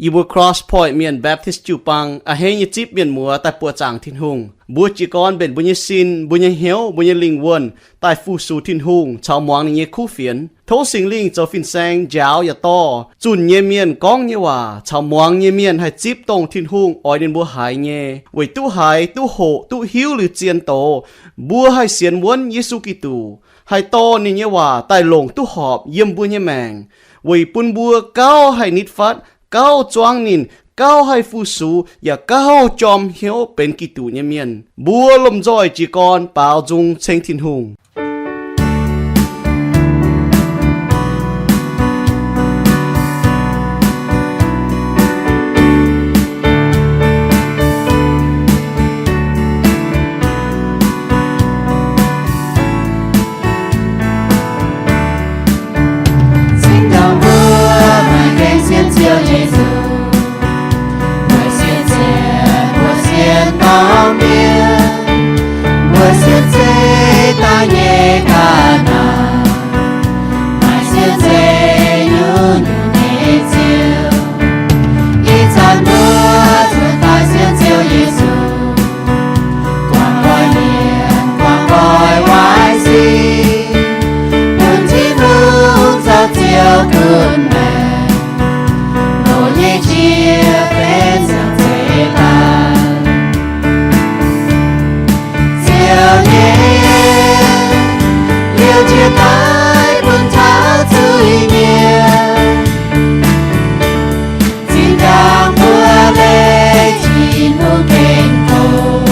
Yie mbuo Cross Point Mienh Baptist jiu-baang a'hneiv nyei zipv mienh muoz daaih buoqc zaangc Tin-Hungh. Mbuo jiez gorn mbenc mbuo nyei sin, mbuo nyei hnyouv, mbuo nyei lingh wuonh daaih fu-sux Tin-Hungh caux muangx ninh nyei kuv fienx. Tov Singx Lingh zoux fin-saeng njaaux yaac dorh zunh nyei mienh gorngv nyei waac caux muangx nyei mienh haih zipv dongh Tin-Hungh oix ninh mbuo haiz nyei, weic duqv haiz, duqv hoqc, duqv hiuv liuz zien doz, mbuo haih sienx wuonv Yesu Giduc, haih dorh ninh nyei waac daaih longc duqv horpc yiem mbuo nyei maengc, weic bun mbuo gauh haih nitv fatv, gauh zuangv ninh, gauh haih fu-sux, yaac gauh jorm hnyouv benx Giduc nyei mienh. Mbuo lomh nzoih jiez gorn baaux nzung ceng Tin-Hungh. Cingx dongh mbuo maaih gaengh sienx Ziouv Yesu, mbuo sienx sienx, mbuo sienx dorh mienh, mbuo sienx zeiv daaih nyei ga'naaiv, maaih sienx zeiv nyungc-nyungc nyei Ziouv. Ih zanc mbuo zuotc daaih sienx Ziouv Yesu, guangc nqoi mienh, guangc nqoi waaic sic, bun Tin-Hungh zoux Ziouv gunv maengc, loz-nyei jiex benx siang zeiv daaih. Ziouv nyei en liouh jiex daaih bun taux zuiz-mienh. Zinh ndaangc mbuo leih Tin-Hungh gengh doz,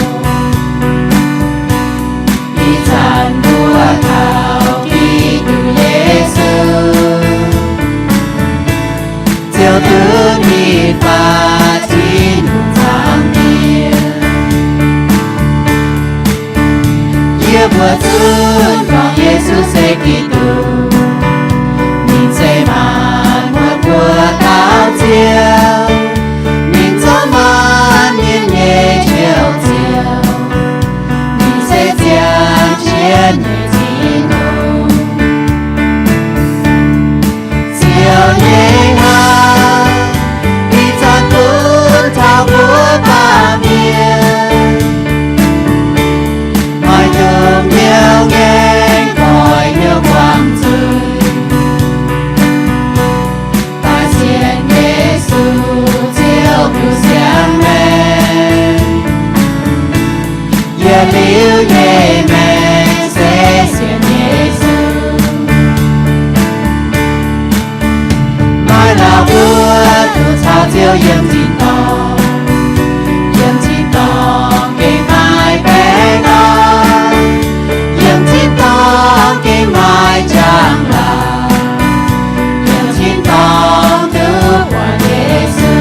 ih zanc mbuo kaux Giduc Yesu, Ziouv duqv nitv fatv Tin-Hungh zaangc Diex. Yie mbuo zunv gorngv Yesu se Giduc, ninh se maanc muotc mbuo dauh Ziouv, ninh zoux maanc mienh nyei Njoux Ziouv, ninh se ziangh jienv nyei Tin-Hungh. Ziouv nyei hnamv ih zanc gunv taux mbuo baamh mienh, maaih nyungc hnyouv ngaengc nqoi, hnyouv buangh zuiz, daaih sienx Yesu Ziouv duqv siang maengc. Yietc liuz nyei maengc se sienx Yesu. Maaih lauh mbuo duqv caux Ziouv yiem tin-dorngh, yiem tin-dorngh gengh maaih baengh orn, yiem tin-dorngh gengh maaih njang-laangc, yiem tin-dorngh duqv buatc Yesu.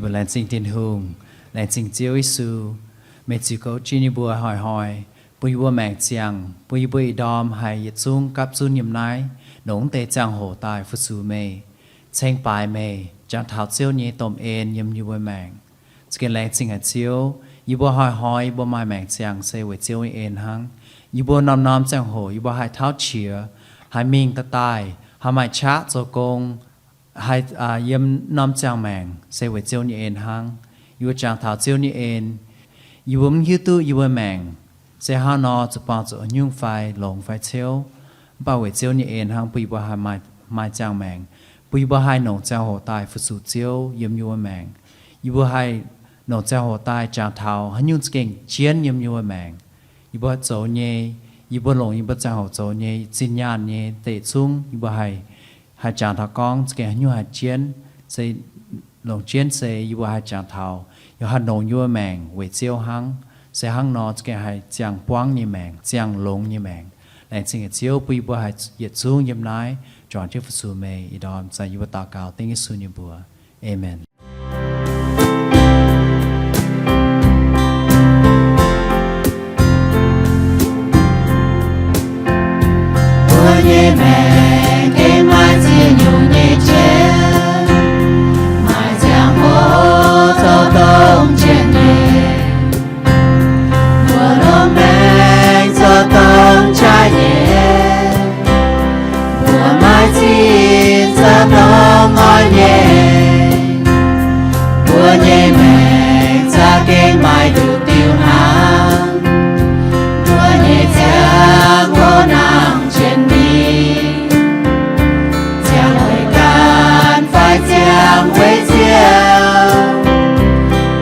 Mbuo laengz zingh Tin-Hungh, laengz zingh Ziouv Yesu. Meih ziux gouv jienv yie mbuo hnoi-hnoi, bun yie mbuo maengc ziangh, bun yie mbuo ih ndorm haih yietc zungv gapv zunv yiem naaiv, longc deix ziangh hoc daaih fu-sux meih, ceng baaix meih, jangx taux Ziouv nyei domh en yiem yie mbuo maengc. Za'gengh laengz zingh haic Ziouv, yie mbuo hnoi-hnoi yie mbuo maaih maengc ziangh se weic Ziouv nyei en hnangv. Yie mbuo norm-norm ziangh hoc yie mbuo haih tauv qiex, haih mingh daaih daaih, haih maaih qaqv zoux gong, haih yiem norm ziangh maengc se weic Ziouv nyei en hnangv. Yie mbuo jangx taux Ziouv nyei en, yie mbuo mv hiuv duqv yie mbuo maengc se hnangv nor zuqc buangh zuqc haaix nyungc fai longx fai ciouv, mv baac weic Ziouv nyei en hnangv bun yie mbuo haih maaih ziangh maengc, bun yie mbuo haih longc ziangh hoc daaih fu-sux Ziouv yiem yie mbuo maengc. Yie mbuo haih longc ziangh hoc daaih jangx taux haaix nyungc za'gengh jienv yiem yie mbuo maengc. Yie mbuo zoux nyei, yie mbuo longc yie mbuo ziangh hoc zoux nyei zinh nyaanh nyei deic zungv yie mbuo haih, haih jangx taux gorngv za'gengh haaix nyungc haih jienv, se longc jienv se yie mbuo haih jangx taux, yaac haih longc yie mbuo maengc weic Ziouv hnangv. Se hnangv nor za'gengh haih ziangh buangv nyei maengc, ziangh longx nyei maengc. Laengz zingh haic Ziouv bun yie mbuo haih yietc zungv yiem naaiv juangc jienv fu-sux meih. Ih ndorm zanc yie mbuo daux gaux dengv Yesu nyei mbuox. Aamen. Mbuo nyei maengc gengh maaih ziex nyungc nyei jauv, maaih ziangh hoc zoux dongh jiex nyei. Mbuo lomh maengx zoux dongh jaaix nyei. Mbuo maaih zinh zoux dongh oix nyei. Mbuo nyei maengc za'gengh maaih nduqc diuh hnangv. Mbuo nyei ziangh hoc nangc jienv mingh, ziangh weic ganh fai ziangh weic Ziouv,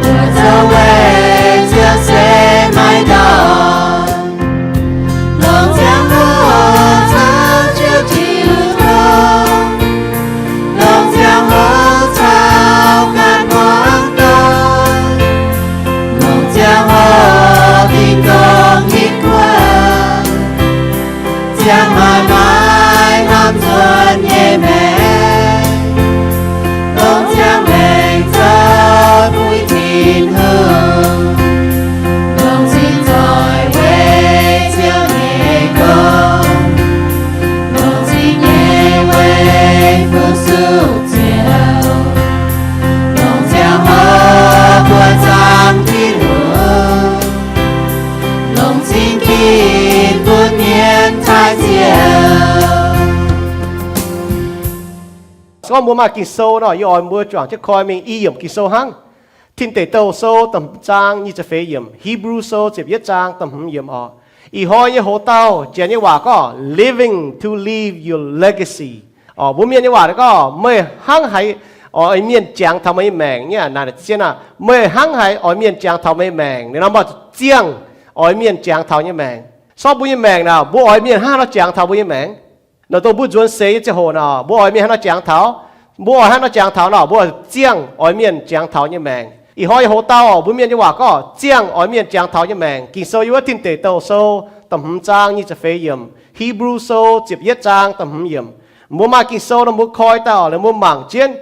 mbuo zoux weic Ziouv se maiv ndortv. Longc ziangh hoc caux Ziouv jiu tong, longc ziangh hoc caux ganh muangx doic, longc ziangh hoc dingh dongh hitv guoqv, ziangh maaih maaiz hnamv nzuonx nyei maengc, dongh ziangh maengc zoux fuqv Tin-Hungh, longc cing nzoih weic Ziouv nyei gong, longc cing nyei weic fu-sux Ziouv, longc ziangh hoc buoqc zaangc Tin-Hungh, longc cing ginc bun mienh taaih Ziouv. Se gorngv mbuo maaih Ging-Sou nor, yie oix mbuo juangc jienv koi mingh i yiemc Ging-Sou hnangv. Tin Deic Douh Sou da'hmz zaang nyic ziepc feix yiemc, Hebrew Sou ziepc yietv zaang da'hmz yiemc oc. Ih hnoi nyei hoc-dauh Janx nyei waac gorngv living to leave your legacy. Oc, mbuo Mienh nyei waac gorngv meih hnangv haaix oix mienh jangx taux meih nyei maengc nyei naaic zien aah, meih hnangv haaix oix mienh jangx taux meih nyei maengc. Ninh nor maaih ziangh oix mienh jangx taux nyei maengc. Sortv mbuo nyei maengc naaic, mbuo oix mienh hnangv haaix nor jangx taux mbuo nyei maengc? Naaic dongh mbuo nzuonx seix nyei ziangh hoc naaic, mbuo oix mienh hnangv haaix nor jangx taux? Mbuo oix hnangv haaix nor jangx taux nor, mbuo ziangh oix mienh jangx taux nyei maengc. Ih hnoi nyei hoc-dauh mbuo Mienh nyei waac gorngv ziangh oix mienh jangx taux nyei maengc. Ging-Sou yiem wuov Tin Deic Douh Sou da'hmz zaang nyic ziepc feix yiemc, Hebrew Sou ziepc yietv zaang da'hmz yiemc. Mbuo maaih Ging-Sou nor mbuo koi daaih oc, liuz mbuo mangc jienv,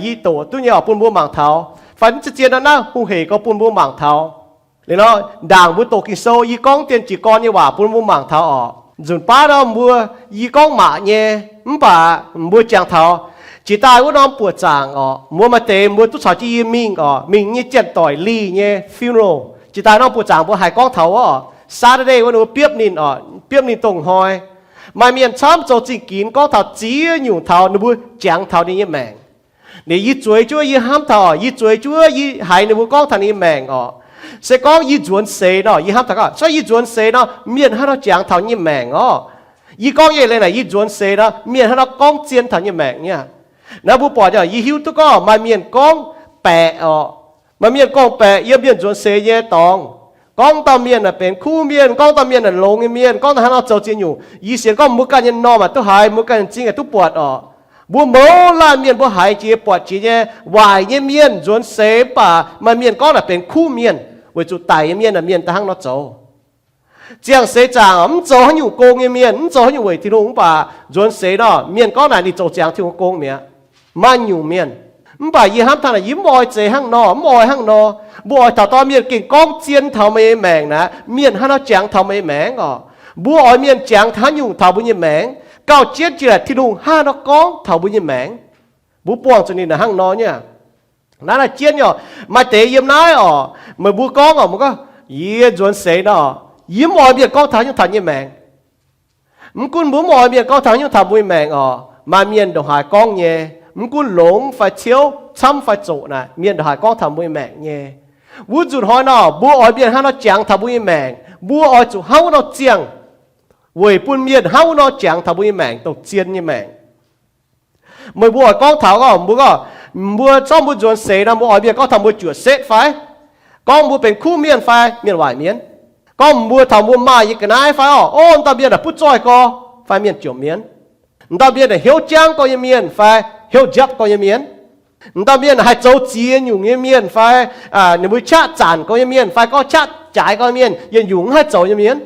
yie doqc duqv nyei oc, bun mbuo mangc taux. Fai mv zeiz zien nor naaiv hungh hec gorx bun mbuo mangc taux. Liuz nor, ndaangc mbuo doqc Ging-Sou, yie gorngv dien jiez gorn nyei waac bun mbuo mangc taux oc. Nzunc baav nor mbuo, yie gorngv maac nyei, mv baac mbuo jangx taux jiex daaih wuov norm buoqc zaangc oc, mbuo maaih deix mbuo duqv caux jienv yie mingh oc, mingh nyei janx-doic lih nyei funeral. Jiex daaih norm buoqc zaangc mbuo haiz gorngv taux wuov oc, Saturday wuov ninh mbuo biopv ninh oc, biopv ninh dongh hnoi. Maaih mienh camv zoux zingh ginx gorngv taux ziex nyungc taux ninh mbuo jangx taux ninh nyei maengc. Ninh, yie zueiz jienv wuov yie hnamv taux, yie zueiz jienv wuov yie haiz ninh mbuo gorngv taux ninh nyei maengc oc. Se gorngv yie nzuonx seix nor, yie hnamv taux gorngv, se yie nzuonx seix nor, mienh hnangv haaix nor jangx taux yie nyei maengc oc. Yie gorngv nyei leiz naaic, yie nzuonx seix nor, mienh hnangv haaix nor gorngv zien taux yie nyei maengc nyei. Naaiv mbuo buatc nyei, yie hiuv duqv gorngv maaih mienh gorngv baeqc oc. Maaih mienh gorngv baeqc yiem mienh nzuonx seix nyei dorngx. Gorngv dauh mienh naaic benx kuv mienh, gorngv dauh mienh naaic longx nyei mienh, gorngv hnangv haaix nor zoux ziex nyungc. Yie sienx gorngv mbuo ganh nyei m'normh maaih duqv haiz, mbuo ganh nyei m'zing maaih duqv buatc oc. Mbuo mouz laanh mienh mbuo haiz jiex buatc jiex nyei, waaic nyei mienh nzuonx seix mv baac maaih mienh gorngv naaic benx kuv mienh, weic zuqc daic nyei mienh naaic mienh da'hnangv nor zoux. Ziangh seix zaangc mv zoux haaix nyungc gong nyei mienh, mv zoux haaix nyungc weic Tin-Hungh mv baac nzuonx seix nor, mienh gorngv naaic ninh zoux ziangx Tin-Hungh gong mi'aqv. Maaih nyungc mienh, Mv baac yie hnamv taux naaic, yie mv oix zeiz hnangv nor, mv oix hnangv nor. Mbuo oix taux dorh mienh gengh gorngv zien taux meih nyei maengc naaic, mienh hnangv nor jangx taux meih nyei maengc oc. Mbuo oix mienh jangx haaix nyungc taux mbuo nyei maengc? Gauh jienv jiex laaic Tin-Hungh hnangv haaix nor gorngv taux mbuo nyei maengc? Mbuo buangh zuqc ninh hnangv nor nyei. Naaiv naaiv jienv nyei oc. Maaih deix yiem naaiv oc, meih mbuo gorngv oc, mbuo gorngv, yie nzuonx seix nor, yie mv oix mienh gorngv taux haaix nyungc taux yie nyei maengc. Mv gunv mbuo mv oix mienh gorngv taux haaix nyungc taux mbuo nyei maengc oc, maaih mienh ndongc haaix gorngv nyei, mv gunv longx fai ciouv, camv fai zoqc naaic, mienh ndongc haaix gorngv taux mbuo nyei maengc nyei. Wuov nzunc hnoi nor, mbuo oix mienh hnangv nor jangx taux mbuo nyei maengc, mbuo oix zuqc hnangv wuov nor ziangh, weic bun mienh hnangv wuov nor jangx taux mbuo nyei maengc dongh zien nyei maengc. Meih mbuo oix gorngv taux gorngv mbuo gorngv, mbuo zorqv mbuo nzuonx seix nor, mbuo oix mienh gorngv taux mbuo juoqc setv fai, gorngv mbuo benx kuv mienh fai mienh waaic mienh, gorngv mbuo taux mbuo maaih nyei ga'naaiv fai orqc, o, dauh mienh naaic butv zoih gorx fai mienh jomc mienh, dauh mienh naaic hnyouv jangv gorx nyei mienh fai hnyouv njapv gorx nyei mienh, dauh mienh naaic haih zoux ziex nyungc nyei mienh fai ninh mbuo qaqv zanc gorx nyei mienh fai gorngv qaqv jaaix gorx nyei mienh, yietc nyungc mv haih zoux nyei mienh.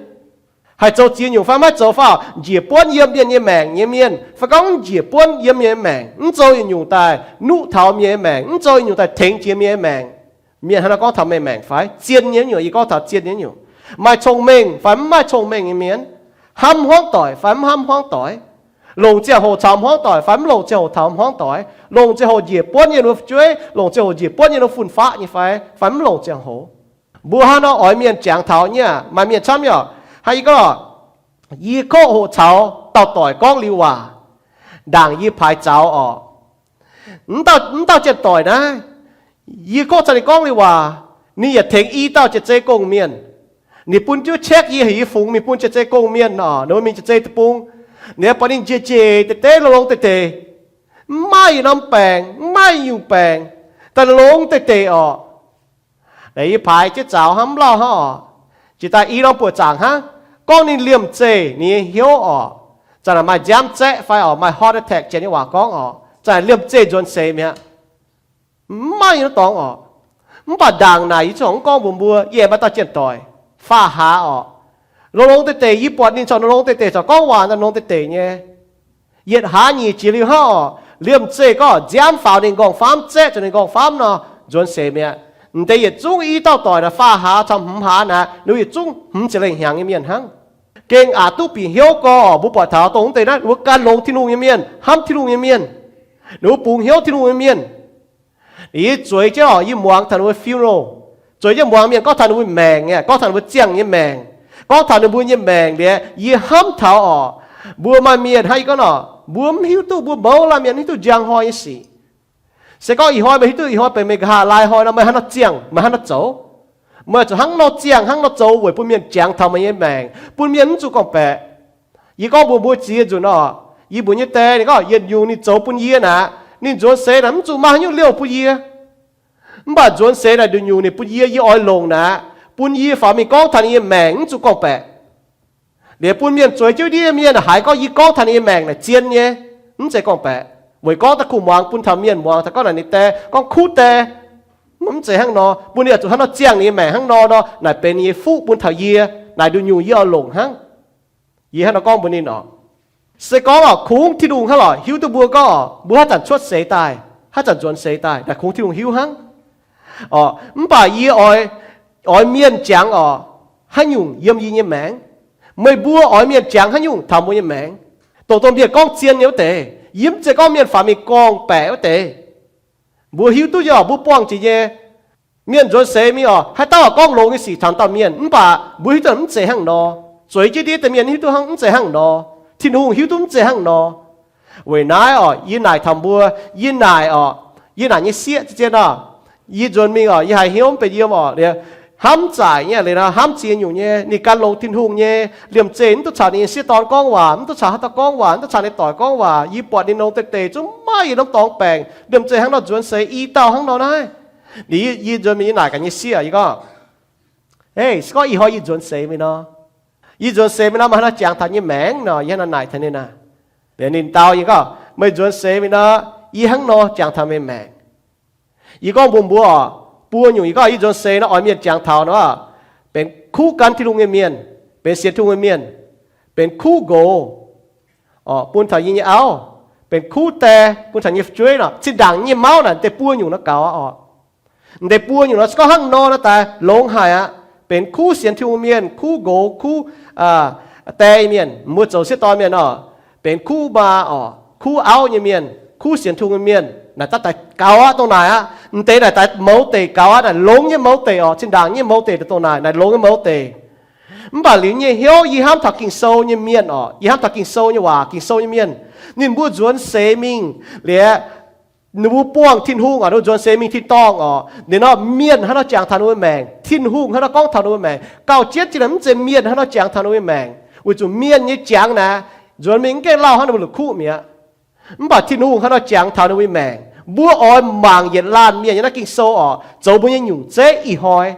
Haih zoux ziex nyungc fai mv haih zoux fai, njiec buonv yiem mienh nyei maengc nyei mienh fai gorngv mv njiec buonv yiem mienh nyei maengc, mv zoux yietc nyungc daaih nuqv taux mienh nyei maengc, mv zoux yietc nyungc daaih tengx jiex mienh nyei maengc. Mienh hnangv nor gorngv taux meih maengc fai? Zien nyei nyungc, yie gorngv taux zien nyei nyungc. Maaih cong-mengh fai mv maaih cong-mengh nyei mienh, hnamv hmuangv doic fai mv hnamv hmuangv doic, longc ziangh hoc caux hmuangv doic fai mv longc ziangh hoc caux hmuangv doic, longc ziangh hoc njiec buonv yiem ninh mbuo fu'jueiv, longc ziangh hoc njiec buonv yiem ninh mbuo fun-faqv nyei fai, fai mv longc ziangh hoc. Mbuo hnangv nor oix mienh jangx taux nyei, maaih mienh camv nyei, hnangv yie gorngv, yie kov hoqc caux dauh doic gorngv liuz waac, ndaangc yie paaix zaux orqc, mv dauh janx-doic naaiv, yie kov caux ninh gorngv liuz waac, ninh yaac tengx i dauh jiex-zei gong-mienh. Ninh bun jienv check yie, heuc yie fungx mingh bun jiex-zei gong-mienh orqc, ninh mbuo mingh jiex-zei deic-bung. Ninh buatc ninh njiec njiec deix deix, longx-longx deix deix, mv maaih yietc norm baengc, mv maaih yietc nyungc baengc, daaih longx-longx deix deix orqc. Yie paaix jienv zaux hnangv, mv lauh hnangv orqc. Jiex daaih i norm buoqc zaangc hnangv, gorngv ninh liemh zeih ninh nyei hnyouv orqc, za'naaic maaih nziaamv zaeqv fai orqc, maaih heart attack janx nyei waac gorngv orqc, za'naaic liemh zeih nzuonx seix mi'aqv. Mv maaih nyei dorngx orqc. Mv baac ndaangc naaic yie zungv mv gorngv mbuox mbuo, yie aengx maaih dauh janx-doic, faah hlaax orqc, longx-longx deix deix, yie buatc ninh corc longx-longx deix deix, corc gorngv waac longx-longx deix deix nyei. Yietc hlaax nyic jiex liuz hnangv orqc, liemh zeih gorngv nziaamv faaux ninh nqorngv-famv, zaeqv zuqc ninh nqorngv-famv nor, nzuonx seix mi'aqv. M'deix yietc zungv i dauh doic naaic, faah hlaax caux hmz hlaax naaic, ninh yietc zungv hmz ziepc lengh hnyangx nyei mienh hnangv. Gengh aqc duqv bieqc hnyouv gorx, mbuo buatc taux dongh wuov deix naaiv ninh mbuo gan longx Tin-Hungh nyei mienh, hnamv Tin-Hungh nyei mienh, ninh mbuo bungx hnyouv Tin-Hungh nyei mienh. Yie zueiz jienv orqc, yie muangx taux ninh mbuo funeral, zueiz jienv muangx mienh gorngv taux ninh mbuo maengc, gorngv taux ninh mbuo ziangh nyei maengc, gorngv taux ninh mbuo nyei maengc liuz, yie hnamv taux orqc, mbuo maaih mienh hnangv yie gorngv nor, mbuo mv hiuv duqv, mbuo mouz laanh mienh mv hiuv duqv njang hnoi nyei sic. Se gorngv ih hnoi meih hiuv duqv ih hnoi benx meih nqa'haav laai hnoi nor, meih hnangv nor ziangh, meih hnangv nor zoux. Meih zuqc hnangv nor ziangh, hnangv nor zoux weic bun mienh jangx taux meih nyei maengc, bun mienh mv zuqc gorngv-baeqc. Yie gorngv mbuox mbuo ziex nzunc orqc, yie mbuox nyei die ninh gorngv yietc nyungc ninh zoux bun yie naaic, ninh nzuonx seix naaic mv zuqc maaih haaix nyungc liouh bun yie. Mv baac nzuonx seix naaic nduqc nyungc ninh bun yie, yie oix longc naaic, bun yie faaux mingh gorngv taux ninh nyei maengc mv zuqc gorngv-baeqc. Liuz bun mienh zueiz jienv ndiev mienh haiz gorngv yie gorngv taux ninh nyei maengc naaic zien nyei, mv zeiz gorngv-baeqc. Weic gorngv daaih kuh muangx bun taux mienh muangx daaih gorngv naaic ninh die gorngv kuv die. Mv zeiz hnangv nor, bun ninh zuqc hnangv nor ziangh ninh nyei maengc hnangv nor nor, naaic benx ninh nyei fuqv bun taux yie, naaic nduqc nyungc yie oix longc hnangv. Yie hnangv nor gorngv mbuox ninh orqc. Se gorngv orqc, kungx Tin-Hungh hnangv lorqc hiuv duqv mbuo gorngv orqc, mbuo haaix zanc cuotv seix daaih, haaix zanc nzuonx seix daaih, naaic kungx Tin-Hungh hiuv hnangv. Orqc, mv baac yie oix, oix mienh jangx orqc, haaix nyungc yiem yie nyei maengc. Meih mbuo oix mienh jangx haaix nyungc taux mbuo nyei maengc? Dongh dongh mienh gorngv zien nyei wuov deix. Yie mv zeiz gorngv mienh faaux mingh gorngv-baeqc wuov deix. Mbuo hiuv duqv nyei orqc, mbuo buangh jiex nyei. Mienh nzuonx seix mingh orqc, haaix dauh gorngv longx nyei sic taux dauh mienh, mv baac mbuo hiuv duqv mv zeiz hnangv nor. Zueiz jienv ndiev deix mienh hiuv duqv hnangv mv zeiz hnangv nor. Tin-Hungh hiuv duqv mv zeiz hnangv nor. Weic naaiv orqc, yie naaic taux mbuo, yie naaic orqc, yie naaic nyei sieqv zien nor, yie nzuonx mingh orqc, yie haiz hnyouv mv benx yiem orqc, liuz hnamv zaaic nyei, liuz nor hnamv ziex nyungc nyei, ninh gan longx Tin-Hungh nyei, liemh zeih mv duqv caux ninh nyei sieqv dorn gorngv waac, mv duqv caux haaix dauh gorngv waac, mv duqv caux ninh doic gorngv waac, yie buatc ninh longx deix deix zungv maaih yietc norm dorngx baengc, liemh zeih hnangv nor nzuonx seix i dauh hnangv nor naaiv. Liuz yie nzuonx mingh yie naaic gaax nyei sieqv, yie gorngv, Ei, se gorngv ih hnoi yie nzuonx seix mingh nor, yie nzuonx seix mingh nor, meih hnangv nor jangx taux nyei maengc nor, yie hnangv nor naaic taux ninh aqv. Liuz ninh dau yie gorngv, Meih nzuonx seix mingh nor, yie hnangv nor jangx taux meih maengc. Yie gorngv mbuox mbuo orqc, buo nyungc yie gorngv yie nzuonx seix nor oix mienh jangx taux nor, benx kuv gan Tin-Hungh nyei mienh, benx sienx Tin-Hungh nyei mienh, benx kuv nqox, orqc, bun taux yie nyei auv, benx kuv die bun taux nyei fu'jueiv nor, zinh ndaangc nyei mauv naaic deix buo nyungc nor gaux aqv oc. Deix buo nyungc nor se gorngv hnangv nor naaiv daaih longx haic aqv. Benx kuv sienx Tin-Hungh mienh, kuv nqox, kuv die mienh, mbuo zoux sieqv dorn mienh oc, benx kuv maa oc, kuv auv nyei mienh, kuv sienx Tin-Hungh nyei mienh, naaic daaih gaux aqv dongh naaic aqv. M'deix naaic daaih mouz deic gaux aqv, naaic longx nyei mouz deic oc. Zinh ndaangc nyei mouz deic dongh naaic, naaic longx nyei mouz deic. Mv baac liuz nyei hnyouv yie hnamv taux Ging-Sou nyei mienh oc, yie hnamv taux Ging-Sou nyei waac, Ging-Sou nyei mienh, ninh mbuo nzuonx seix mingh liuz, ninh mbuo buangh Tin-Hungh oc, ninh mbuo nzuonx seix mingh tin-dorngh oc, ninh nor mienh hnangv nor jangx taux ninh mbuo maengc, Tin-Hungh hnangv nor gorngv taux ninh mbuo maengc. Gauh jienv jiex naaic mv zeiz mienh hnangv nor jangx taux ninh mbuo maengc, weic zuqc mienh nyei jangx naaic nzuonx mingh mv gaengh lauh hnangv ninh mbuo la'kuqv mi'aqv. Mv baac Tin-Hungh hnangv nor jangx taux ninh mbuo maengc. Mbuo oix mangc yietc laanh mienh yiem naaiv Ging-Sou oc, zoux mbuo nyei nyungc zeiv ih hnoi.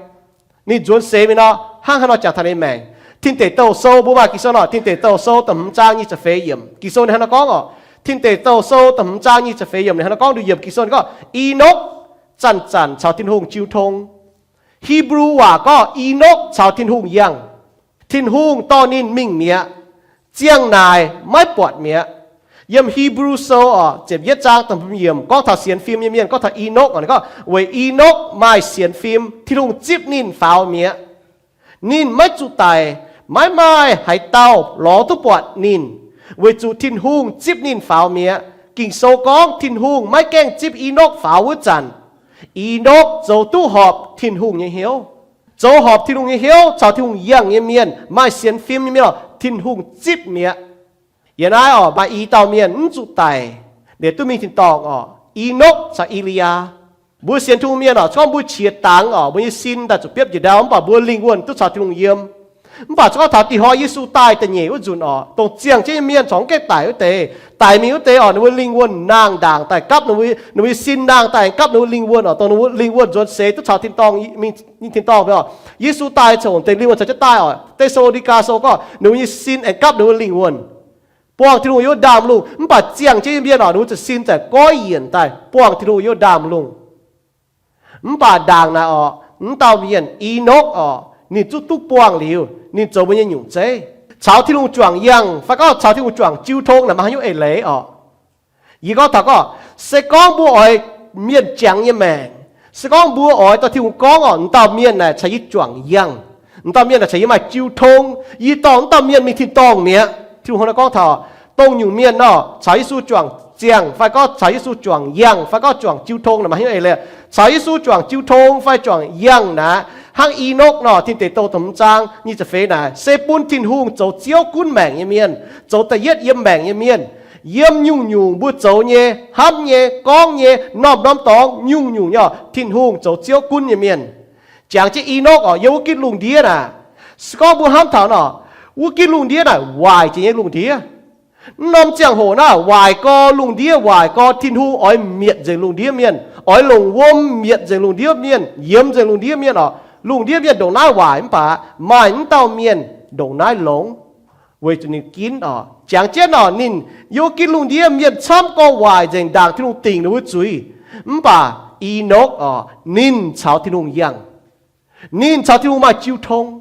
Ninh nzuonx seix mingh nor hnangv haaix nor jangx taux ninh maengc. Tin Deic Douh Sou, mbuo maaih Ging-Sou nor, Tin Deic Douh Sou da'hmz zaang nyic ziepc feix yiemc, Ging-Sou ninh hnangv nor gorngv oc. Tin Deic Douh Sou da'hmz zaang nyic ziepc feix yiemc ninh hnangv nor gorngv, nduqc yiemc Ging-Sou ninh gorngv, Enokv zanc-zanc caux Tin-Hungh jiu tong. Hipv^lu waac gorngv Enokv caux Tin-Hungh yangh. Tin-Hungh dorh ninh mingh mi'aqv. Ziangh naaic maiv buatc mi'aqv. Yiem Hipv^lu Sou oc, ziepc yietv zaang da'hmz yiemc gorngv taux sienx fim nyei mienh, gorngv taux Enokv oc, ninh gorngv, weic Enokv maaih sienx fim, Tin-Hungh zipv ninh faaux mi'aqv. Ninh maiv zuqc daic, maiv maaih haaix dauh lorz duqv buatc ninh, weic zuqc Tin-Hungh zipv ninh faaux mi'aqv. Ging-Sou gorngv Tin-Hungh maiv gaengh zipv Enokv faaux wuov zanc, Enokv zoux duqv horpc Tin-Hungh nyei hnyouv. Zoux horpc Tin-Hungh nyei hnyouv caux Tin-Hungh yangh nyei mienh, maaih sienx fim nyei mienh oc, Tin-Hungh zipv mi'aqv. Yie naaiv oc, maaih i dauh mienh mv zuqc daic, liuz duqv mingh tin-dorngh oc, Enokv caux E^li^yaa. Mbuo sienx Tin-Hungh mienh oc, se gorngv mbuo qiex dangx oc, mbuo nyei sin daaih zuqc biopv njiec ndau, mv baac mbuo lingh wuonh duqv caux Tin-Hungh yiem. Mv baac se gorngv taux dih hnoi Yesu daaih da'nyeic wuov nzunc oc, dongh ziangh jienv nyei mienh corc mv gaengh daic wuov deix, daic mingh wuov deix oc, ninh mbuo lingh wuonh nangh ndaangc daaih gapv ninh mbuo, ninh mbuo nyei sin nangh daaih gapv ninh mbuo lingh wuonh oc, dongh ninh mbuo lingh wuonh nzuonx seix duqv caux tin-dorngh, mingh tin-dorngh oc. Yesu daaih coc deix lingh wuonh caux jienv daaih oc. Te^saa^lo^ni^gaa Sou gorngv ninh mbuo nyei sin aengx gapv ninh mbuo lingh wuonh, buangh Tin-Hungh yiem ndaamv-lungh. Mv baac ziangh jienv nyei mienh oc, ninh mbuo zuqc sin zaeqv goiv yienc daaih buangh Tin-Hungh yiem ndaamv-lungh. Mv baac ndaangc naaic oc, mv dauh mienh Enokv oc, ninh zungv duqv buangh liuz, ninh zoux mbuo nyei nyungc zeiv, caux Tin-Hungh juangc yangh fai gorngv caux Tin-Hungh juangc jiu tong naaic maaih haaix nyungc eix leiz oc. Yie gorngv taux gorngv, se gorngv mbuo oix mienh jangx nyei maengc, se gorngv mbuo oix dorh Tin-Hungh gorngv oc, m'dauh mienh naaic caux yie juangc yangh, m'dauh mienh naaic caux yie maaih jiu tong, yie dorh m'dauh mienh mingh tin-dorngh mi'aqv. Tin-Hungh hnangv naaiv gorngv taux dongh nyungc mienh nor, caux Yesu juangc ziangh fai gorngv caux Yesu juangc yangh fai gorngv juangc jiu tong naaic maaih haaix nyungc eix leiz. Caux Yesu juangc jiu tong fai juangc yangh naaic, hnangv Enokv nor, Tin Deic Douh da'hmz zaang nyic ziepc feix naaic, se bun Tin-Hungh zoux Ziouv gunv maengc nyei mienh, zoux da'yietv yiem maengc nyei mienh. Yiem nyungc-nyungc mbuo zoux nyei, hnamv nyei, gorngv nyei, norm-norm dorngx nyungc-nyungc nyei oc, Tin-Hungh zoux Ziouv gunv nyei mienh. Jangx jienv Enokv oc, yiem wuov gitv lungh ndiev naaic, se gorngv mbuo hnamv taux nor, wuov gitv lungh ndiev naaic waaic jiex nyei lungh ndiev. Mv norm ziangh hoc naaiv waaic gorx lungh ndiev, waaic gorx Tin-Hungh oix mietc nzengc lungh ndiev mienh, oix longc wuom mietc nzengc lungh ndiev mienh, yiemx nzengc lungh ndiev mienh oc. Lungh ndiev mienh ndongc naaiv waaic mv baac maaih mv dauh mienh ndongc naaiv longx, weic zuqc ninh ginv oc. Jangx jienv oc, ninh yiem gitv lungh ndiev mienh camv gorngv waaic nzengc, ndaangc Tin-Hungh dingc ninh mbuo zuiz. Mv baac Enokv oc, ninh caux Tin-Hungh yangh. Ninh caux Tin-Hungh maaih jiu tong.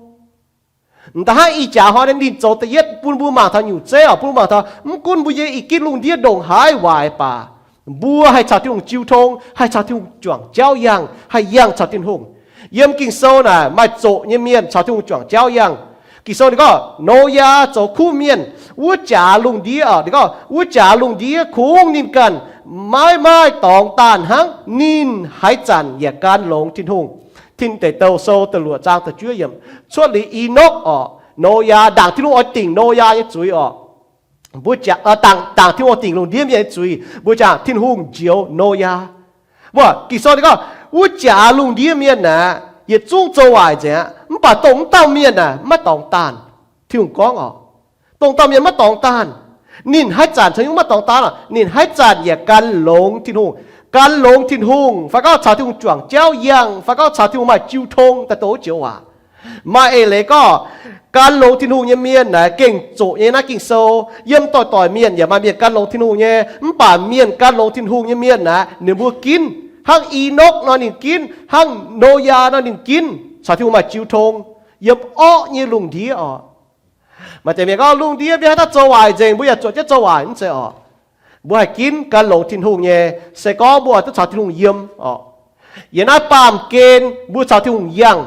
M'daaih hnangv ih jaax hnoi ninh zoux da'yietv bun mbuo mangc taux nyungc zeiv oc, bun mbuo mangc taux mv gunv mbuo yiem ih gitv lungh ndiev ndongc haaix waaic baac, mbuo haih caux Tin-Hungh jiu tong, haih caux Tin-Hungh juangc jauv yangh, haih yangh caux Tin-Hungh. Yiem Ging-Sou naaic maaih zoqc nyei mienh caux Tin-Hungh juangc jauv yangh. Ging-Sou ninh gorngv Noyaa zoux kuv mienh, wuov jaax lungh ndiev oc, ninh gorngv wuov jaax lungh ndiev kungx ninh ganh maiv maaih dorngx daanh hnangv, ninh haaix zanc yaac gan longx Tin-Hungh. Tin Deic Douh Sou da'luoqc zaang da'juov yiemc. Cuotv liuz Enokv oc, Noyaa, ndaangc Tin-Hungh oix dingc Noyaa nyei zuiz oc, mbuo jangx, ndaangc Tin-Hungh oix dingc lungh ndiev mienh nyei zuiz, mbuo jangx Tin-Hungh njoux Noyaa. Mbuo Ging-Sou ninh gorngv wuov jaax lungh ndiev mienh aeqv, yietc zungv zoux waaic nzengc aqv, mv baac dongh wuov dauh mienh aeqv, maiv dorngx daanh. Tin-Hungh gorngv oc, dongh dauh mienh maiv dorngx daanh. Ninh haaix zanc caux nyungc maiv dorngx daanh oc? Ninh haaix zanc yaac gan longx Tin-Hungh. Gan longx Tin-Hungh fai gorngv caux Tin-Hungh juangc jauv yangh fai gorngv caux Tin-Hungh maaih jiu tong daaih dongh wuov joux waac. Maaih eix leiz gorngv gan longx Tin-Hungh nyei mienh naaic gengh zoqc nyei naaiv Ging-Sou. Yiem doic-doic mienh yaac maaih mienh gan longx Tin-Hungh nyei. Mv baac mienh gan longx Tin-Hungh nyei mienh aeqv, ninh mbuo ginv. Hnangv Enokv nor ninh ginv, hnangv Noyaa nor ninh ginv caux Tin-Hungh maaih jiu tong yiem orqv nyei lungh ndiev oc. Maaih deix mienh gorngv lungh ndiev mienh haaix dauh zoux waaic nzengc, mbuo yaac zuotc jienv zoux waaic, mv zeiz oc. Mbuo haih ginv gan longx Tin-Hungh nyei, se gorngv mbuo oix duqv caux Tin-Hungh yiem oc. Yiem naaiv baamh gen mbuo caux Tin-Hungh yangh.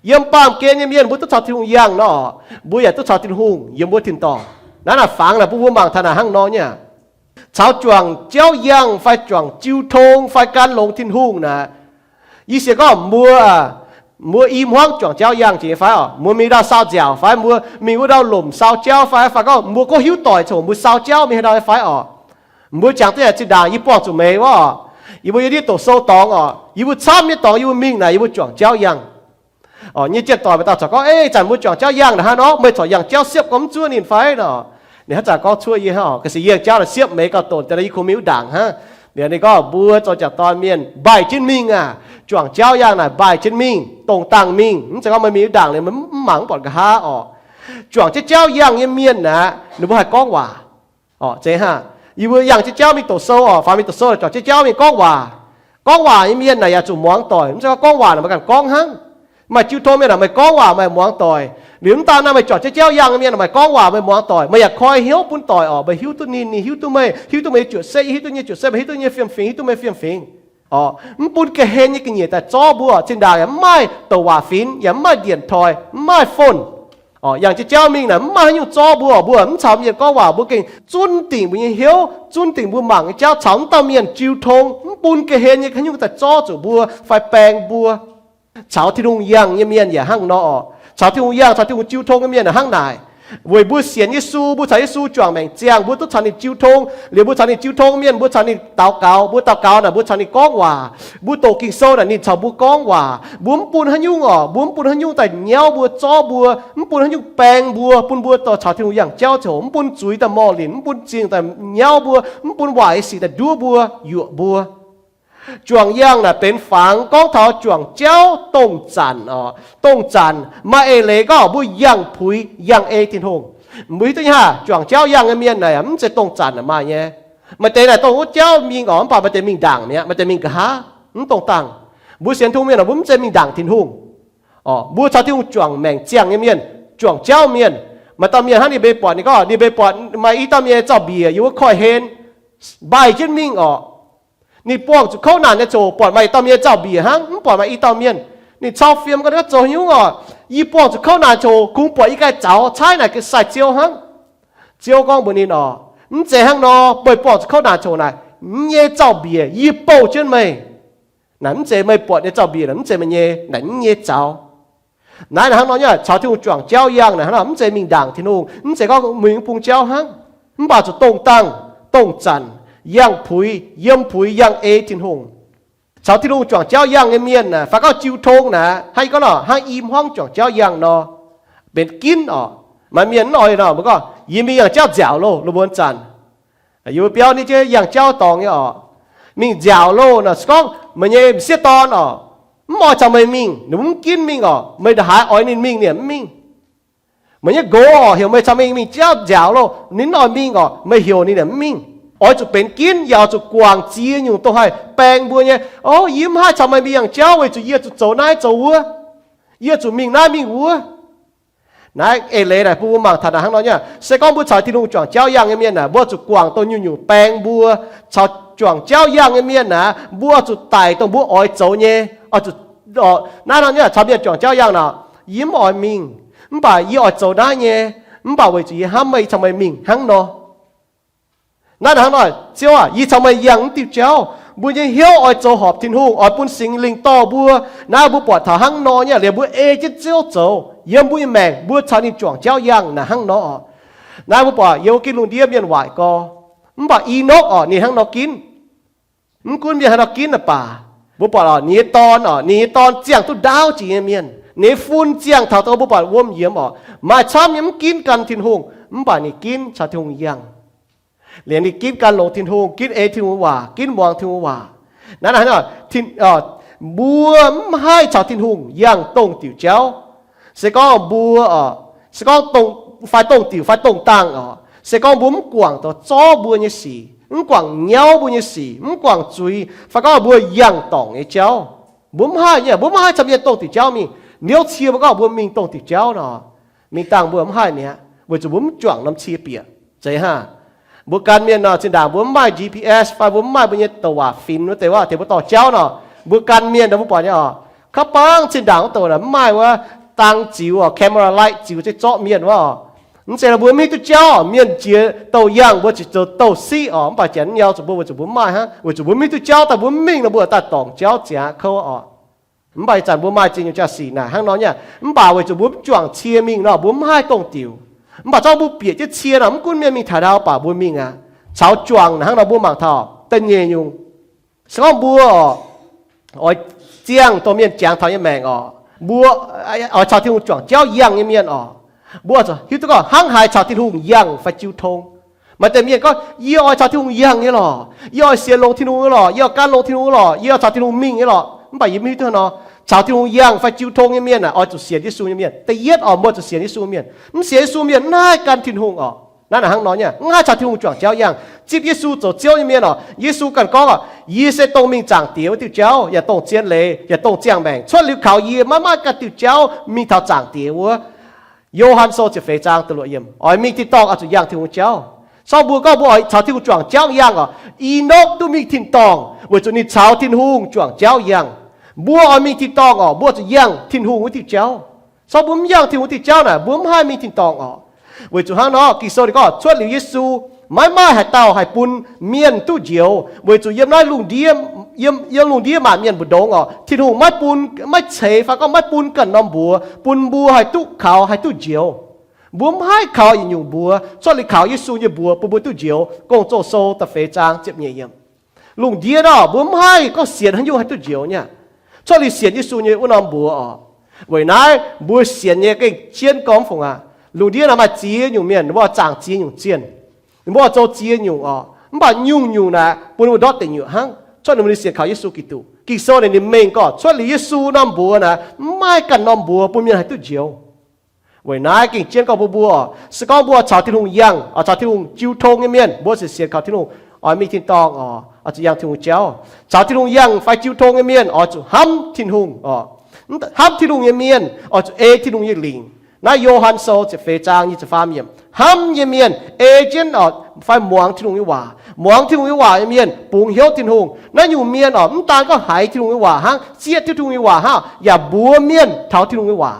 Yiem baamh gen nyei mienh mbuo duqv caux Tin-Hungh yangh nor, mbuo yaac duqv caux Tin-Hungh yiem wuov tin-dorngh. Naaiv naaic fangx naaic bun mbuo mangc taux naaic hnangv nor nyei. Caux juangc jauv yangh fai juangc jiu tong fai gan longx Tin-Hungh naaic, yie sienx gorngv mbuo, mbuo i hmuangv juangc jauv yangh jiex nyei fai oc, mbuo mingh ndau sau nziaauc fai mbuo mingh wuov ndau lomc sau jauv fai, fai gorngv mbuo gorngv hiuv doic coc mbuo sau jauv mingh haaix ndau nyei fai oc. Mbuo jangx duqv yaac zinh ndaangc yie buangh zuqc meih wuov oc, yie mbuo yiem ndiev doqc sou dorngx oc, yie mbuo camv nyei dorngx yie mbuo mingh naaic yie mbuo juangc jauv yangh. Oc, nyei jienv doic maaih dauh caux gorngv, Ei, zanc mbuo juangc jauv yangh naaic hnangv nor, meih corc yangh jauv siepv gorngv mv zuov ninh fai nor? Ninh hnangv zanc gorngv cuov yie hnangv oc, ga'se yie yangh jauv naaic siepv meih gauh donx daaih yie kungx mingh wuov ndaangc hnangv. Liuz ninh gorngv mbuo zoux jangc dorn mienh mbaih jienv mingh aac, juangc jauv yangh naaic mbaih jienv mingh, dongh dangh mingh, mv zeiz gorngv meih mingh wuov ndaangc liuz meih mv mangc mv buatc nqa'haav oc. Juangc jauv jauv yangh nyei mienh naaic ninh mbuo haih gorngv waac. Oc, zeiz hnangv. Yie mbuo yangh jauv jauv mingh doqc sou oc, faaux mingh doqc sou juangc jauv jauv mingh gorngv waac. Gorngv waac nyei mienh naaic yaac zuqc muangx doic, mv zeiz gorngv gorngv waac naaic meih ganh gorngv hnangv. Maaih jiu tong mienh naaic meih gorngv waac meih muangx doic. Liuz mv daan naaiv meih juangc jauv jauv yangh nyei mienh naaic meih gorngv waac meih muangx doic, meih yaac koi hnyouv bun doic oc, meih hiuv duqv ninh, ninh hiuv duqv meih, hiuv duqv meih nyei juoqc setv, hiuv duqv nyei juoqc setv, meih hiuv duqv nyei fiem-fingx, hiuv duqv meih fiem-fingx. Oc, mv bun ga'hlen nyei ga'nyiec daaih zorv mbuo, zinh ndaangc yaac mv maaih douc waac finx, yaac mv maaih ndienc toic, mv maaih phone. Oc, yangh jauv jauv mingh naaic mv maaih haaix nyungc zorv mbuo, mbuo mv caux mienh gorngv waac, mbuo gengh zunv dingc mbuo nyei hnyouv, zunv dingc mbuo mangc nyei jauv caux mv dauh mienh jiu tong, mv bun ga'hlen nyei haaix nyungc daaih zorv zuqc mbuo fai baeng mbuo. Caux Tin-Hungh yangh nyei mienh yaac hnangv nor oc. Caux Tin-Hungh yangh, caux Tin-Hungh jiu tong nyei mienh yaac hnangv naaic. Weic mbuo sienx Yesu, mbuo caux Yesu juangc maengc ziangh, mbuo duqv caux ninh jiu tong. Liuz mbuo caux ninh jiu tong mienh, mbuo caux ninh daux gaux, mbuo daux gaux naaic mbuo caux ninh gorngv waac. Mbuo doqc Ging-Sou naaic ninh caux mbuo gorngv waac. Mbuo mv bun haaix nyungc oc, mbuo mv bun haaix nyungc daaih nyauv mbuo, zorv mbuo, mv bun haaix nyungc baeng mbuo, bun mbuo dorh caux Tin-Hungh yangh jauv ziouc, mv bun zuiz daaih morh linc, mv bun zingh daaih nyauv mbuo, mv bun waaic nyei sic daaih nduov mbuo, yuoqc mbuo. Juangc yangh naaic benx fangx gorngv taux juangc jauv dongh zanc oc. Dongh zanc maaih eix leiz gorngv mbuo yangh puix yangh ei Tin-Hungh. Mbuo hiuv duqv nyei haav, juangc jauv yangh nyei mienh naaic mv zeiz dongh zanc naaic maaih nyei. Maaih deix naaic dongh wuov jauv mingh oc, mv baac maaih deix mingh ndaangc mi'aqv, maaih deix mingh nqa'haav, mv dongh dangh. Mbuo sienx Tin-Hungh mienh oc, mbuo mv zeiz mingh ndaangc Tin-Hungh. Oc, mbuo caux Tin-Hungh juangc maengc ziangh nyei mienh, juangc jauv mienh. Maaih dauh mienh hnangv ninh mbuo buatc, ninh gorngv ninh mbuo buatc maaih i dauh mienh nyei zaux-mbiec yiem wuov koiv-hlen, mbaih jienv mingh oc. Ninh buangh zuqc kouv naanc nyei ziouc buatc maaih i dauh mienh nyei zaux-mbiec hnangv, mv buatc maaih i dauh mienh. Ninh cau fiem gorngv, Naaiv zoux haaix nyungc oc? Yie buangh zuqc kouv naanc ziouc kungx buatc yie ganh zaux caaiv naaic ga'sie sai-ziouv hnangv. Ziouv gorngv mbuox ninh oc, Mv zeiz hnangv nor. Meih buangh zuqc kouv naanc ziouc naaic, yie nyei zaux-mbiec yie bouh jienv meih. Naaic mv zeiz meih buatc nyei zaux-mbiec naaic mv zeiz meih nyei, naaic yie nyei zaux. Naaiv hnangv nor nyei, caux Tin-Hungh juangc jauv yangh naaic hnangv nor, mv zeiz mingh ndaangc Tin-Hungh, mv zeiz gorngv mingh mv bung jauv hnangv, mv baac zuqc dongh dangh, dongh zanc, yangh puix, yiem puix yangh ei Tin-Hungh. Caux Tin-Hungh juangc jauv yangh nyei mienh naaic, fai gorngv jiu tong naaic, hnangv yie gorngv nor, hnangv i hmuangv juangc jauv yangh nor, benx ginv oc. Maaih mienh mv oix nor, mbuo gorngv, Yie mingh yangh jauv nziaauc loh, loz-muonz zanc. Yie mbuo biauv nyei jiex yangh jauv dorngx nyei oc. Mingh nziaauc loh nor, se gorngv meih nyei m'sieqv dorn oc, mv oix caux meih mingh, ninh mv ginv mingh oc, meih ndongc haaix oix ninh mingh ninh yaac mv mingh. Meih nyei nqox oc, heuc meih caux meih mingh jauv nziaauc loh, ninh mv oix mingh oc, meih heuc ninh yaac mv mingh. Oix zuqc benx ginv, yaac oix zuqc guangc ziex nyungc dongh haih baeng mbuo nyei. O, yie mv haih caux meih mingh yangh jauv weic zuqc yie zuqc zoux naaiv zoux wuov. Yie zuqc mingh naaiv mingh wuov. Naaiv eix leiz naaic bun mbuo mangc taux naaic hnangv nor nyei. Se gorngv mbuo caux Tin-Hungh juangc jauv yangh nyei mienh naaic, mbuo zuqc guangc dongh nyungc-nyungc baeng mbuo. Caux juangc jauv yangh nyei mienh naaic, mbuo oix zuqc daic dongh mbuo oix zoux nyei. Oix zuqc, naaiv hnangv nyei, caux mienh juangc jauv yangh nor, Yie mv oix mingh, mv baac yie oix zoux naaiv nyei. Mv baac weic zuqc yie hnamv meih, yie caux meih mingh hnangv nor. Naaiv hnangv nor, Ziouv aac, yie caux meih yangh mv diuh jauv. Mbuo nyei hnyouv oix zoux horpc Tin-Hungh, oix bun Singx Lingh dorh mbuo. Naaiv mbuo buatc taux hnangv nor nyei, liemh mbuo ei jienv Ziouv zoux yiem mbuo nyei maengc, mbuo caux ninh juangc jauv yangh naaic hnangv nor oc. Naaiv mbuo buatc yiem wuov gitv lungh ndiev mienh waaic gorx, mv baac I^nokv oc, ninh hnangv nor ginv. Mv gunv mienh hnangv nor ginv naaic baac, mbuo buatc oc, ninh nyei dorn oc, ninh nyei dorn ziangh duqv ndaauv jiex nyei mienh. Ninh nyei fun ziangh taux dongh mbuo buatc wuom yiemx oc, maaih camv nyei mv ginv gan Tin-Hungh, mv baac ninh ginv caux Tin-Hungh yangh. Liemh ninh ginv gan longx Tin-Hungh, ginv ei Tin-Hungh waac, ginv muangx Tin-Hungh waac. Naaiv, mbuo mv haih caux Tin-Hungh yangh dongh diuc jauv. Se gorngv mbuo, se gorngv fai dongh diuc fai dongh dangh oc, se gorngv mbuo mv guangc dongh zorv mbuo nyei sic, mv guangc nyauv mbuo nyei sic, mv guangc zuiz, fai gorngv mbuo yangh dorngc nyei jauv, mbuo mv haih nyei, mbuo mv haih caux mienh dongh diuc jauv mingh. Niouv cie mbuo gorngv mbuo mingh dongh diuc jauv nor, mingh dangh mbuo mv haih mi'aqv, weic zuqc mbuo mv juangc norm cie bieqc. Zeiz hnangv. Mbuo gan mienh nor, zinh ndaangc mbuo mv maaih G P S fai mbuo mv maaih mbuo nyei douc waac finx wuov deix wuov, tengx mbuo dorh jauv nor, mbuo gan mienh nor, mbuo buatc nyei oc, kaav bangv zinh ndaangc wuov douc naaic mv maaih wuov dang ziux oc, camera light ziux zeiv zorqv mienh wuov oc. Mv zeiz nor mbuo mv hiuv duqv jauv, mienh jiex douc yangh mbuo ziouc zoux douc siqv oc. Mv baac janx nyau zuqc mbuo weic zuqc mbuo mv maaih hnangv, weic zuqc mbuo mv hiuv duqv jauv daaih mbuo mv mingh nor mbuo daaih dorngc jauv ziangx kouv oc. Mv baac ih zanc mbuo maaih ziex nyungc jauv-sic naaic hnangv nor nyei. Mv baac weic zuqc mbuo mv juangc cie mingh nor mbuo mv haih dongh diuc. Mv baac zorqv mbuo bieqc jienv cie nor mv gunv mienh mingh taux ndau baac mbuo mingh aqv. Caux juangc naaic hnangv nor mbuo mangc taux da'nyeic nyungc. Se gorngv mbuo oix ziangh dongh mienh jangx taux nyei maengc oc, mbuo oix caux Tin-Hungh juangc jauv yangh nyei mienh oc, mbuo hiuv duqv gorngv hnangv haaix caux Tin-Hungh yangh fai jiu tong. Maaih deix mienh gorngv, yie oix caux Tin-Hungh yangh nyei lorqc, yie oix sienx longx Tin-Hungh nyei lorqc, yie oix gan longx Tin-Hungh nyei lorqc, yie oix caux Tin-Hungh mingh nyei lorqc. Mv baac yie mv hiuv duqv nor, caux Tin-Hungh yangh fai jiu tong nyei mienh naaic oix zuqc sienx Yesu nyei mienh. Da'yietv oc, mbuo zuqc sienx Yesu mienh. Mv sienx Yesu mienh mv haih gan Tin-Hungh oc. Naaiv naaic hnangv nor nyei, mv haih caux Tin-Hungh juangc jauv yangh. Zipv Yesu zoux Ziouv nyei mienh oc, Yesu ganh gorngv oc, yie se dongh mingh Zaangc Diex wuov diuh jauv, yaac dongh zien leiz, yaac dongh ziangh maengc. Cuotv liuz kaux yie maiv maaih ganh diuh jauv mingh taux Zaangc Diex wuov. Yo^han Sou ziepc feix zaang da'luoqc yiemc, oix mingh tin-dorngh oix zuqc yangh Tin-Hungh jauv. Sorng mbuo gorngv mbuo oix caux Tin-Hungh juangc jauv yangh oc. Enokv duqv mingh tin-dorngh weic zuqc ninh caux Tin-Hungh juangc jauv yangh. Mbuo oix mingh tin-dorngh oc, mbuo zuqc yangh Tin-Hungh wuov diuh jauv. Sorng mbuo mv yangh Tin-Hungh diuh jauv naaic, mbuo mv haih mingh tin-dorngh oc. Weic zuqc hnangv nor, Ging-Sou ninh gorngv cuotv liuz Yesu, maiv maaih haaix dauh haih bun mienh duqv njoux, weic zuqc yiem naaiv lungh ndiev, yiem, yiem lungh ndiev maanc mienh mbu'ndongx oc, Tin-Hungh maiv bun, maiv ceix fai gorngv maiv bun ganh norm mbuox bun mbuo haih duqv kaux, haih duqv njoux. Mbuo mv haih kaux yietc nyungc mbuox cuotv liuz kaux Yesu nyei mbuox bun mbuo duqv njoux. Gong-Zoh Sou da'feix zaang ziepc nyeic yiemc. Lungh ndiev nor, mbuo mv haih gorngv sienx haaix nyungc haih duqv njoux nyei. Cuotv liuz sienx Yesu nyei wuov norm mbuox oc. Weic naaiv mbuo sienx nyei gengh jienv gorngv fungc aqv. Lungh ndiev naaic maaih ziex nyungc mienh, ninh mbuo oix zaangc ziex nyungc zienh, ninh mbuo oix zoux ziex nyungc oc. Mv baac nyungc-nyungc naaic bun mbuo ndortv deic nyuoqc hnangv. Cuotv liuz mbuo ninh sienx kaux Yesu Giduc. Ging-Sou naaic ninh mengh gorngv cuotv liuz Yesu norm mbuox naaic, mv maaih ganh norm mbuox bun mienh haih duqv njoux. Weic naaiv gengh jienv gorngv bun mbuo, se gorngv mbuo caux Tin-Hungh yangh, oix caux Tin-Hungh jiu tong nyei mienh, mbuo sienx, sienx kaux Tin-Hungh, oix mingh tin-dorngh oc, oix zuqc yangh Tin-Hungh jauv. Caux Tin-Hungh yangh fai jiu tong nyei mienh oix zuqc hnamv Tin-Hungh oc. Hnamv Tin-Hungh nyei mienh oix zuqc ei Tin-Hungh nyei lingc. Naaiv Yo^han Sou ziepc feix zaang nyic ziepc faam yiemc. Hnamv nyei mienh ei jienv oc, fai muangx Tin-Hungh nyei waac. Muangx Tin-Hungh nyei waac nyei mienh bungx hnyouv Tin-Hungh. Naaiv nyungc mienh oc, mv daan gorngv haiz Tin-Hungh nyei waac hnangv, zieqv Tin-Hungh nyei waac hnangv, yaac mbuox mienh taux Tin-Hungh nyei waac.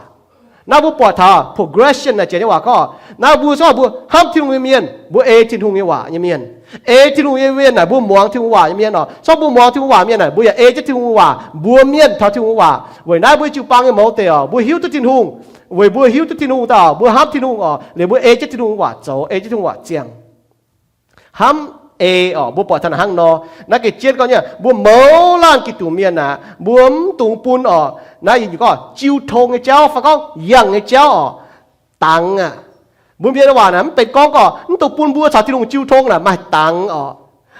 Naaiv mbuo buatc taux progression naaic, janx nyei waac gorngv, naaiv mbuo zorqv mbuo hnamv Tin-Hungh nyei mienh, mbuo ei Tin-Hungh nyei waac nyei mienh. Ei Tin-Hungh nyei mienh naaic, mbuo muangx Tin-Hungh waac nyei mienh oc. Zorqv mbuo muangx Tin-Hungh waac mienh naaic, mbuo yaac ei jienv Tin-Hungh nyei waac mbuox mienh taux Tin-Hungh nyei waac. Weic naaiv mbuo jiu-baang nyei mouz deix oc, mbuo hiuv duqv Tin-Hungh. Weic mbuo hiuv duqv Tin-Hungh daaih oc, mbuo hnamv Tin-Hungh oc, liuz mbuo ei jienv Tin-Hungh nyei waac zoux, ei jienv Tin-Hungh waac ziangh. Hnamv ei oc, mbuo buatc taux naaic hnangv nor. Naaiv gengh jienv gorngv nyei, mbuo mouz laanh Giduc mienh naaic, mbuo mv dungx bun oc, naaiv yietc nyungc gorngv jiu tong nyei jauv fai gorngv yangh nyei jauv oc, dangx aqv. Mbuo mienh nyei waac naaic mv benx gorngv gorqv mv dungx bun mbuo caux Tin-Hungh jiu tong naaic maaih dangx oc.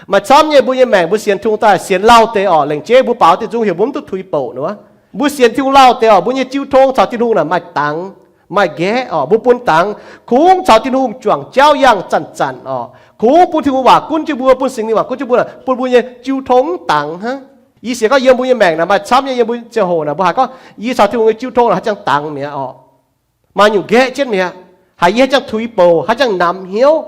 Maaih camv nyei mbuo nyei maengc mbuo sienx Tin-Hungh daaih sienx lauh deix oc, lengc jeiv mbuo baaux diuh nzung heuc mbuo mv duqv tuix bouc nor. Mbuo sienx Tin-Hungh lauh deix oc, mbuo nyei jiu tong caux Tin-Hungh naaic maaih dangx, maaih nqaeqv oc, mbuo bun dangx. Kungx caux Tin-Hungh juangc jauv yangh zanc-zanc oc. Kungx bun Tin-Hungh waac gunv jienv mbuo, bun Singx Lingh waac gunv jienv mbuo naaic, bun mbuo nyei jiu tong mv dangx hnangv. Yie sienx gorngv yiem mbuo nyei maengc naaic maaih camv nyei, yiem mbuo ziangh hoc naaic mbuo haiz gorngv yie caux Tin-Hungh nyei jiu tong naaic haaix jangx dangx mi'aqv oc. Maaih nyungc nqaeqv jienv mi'aqv. Haiz yie haaix jangx tuix bouc, haaix jangx namx hnyouv.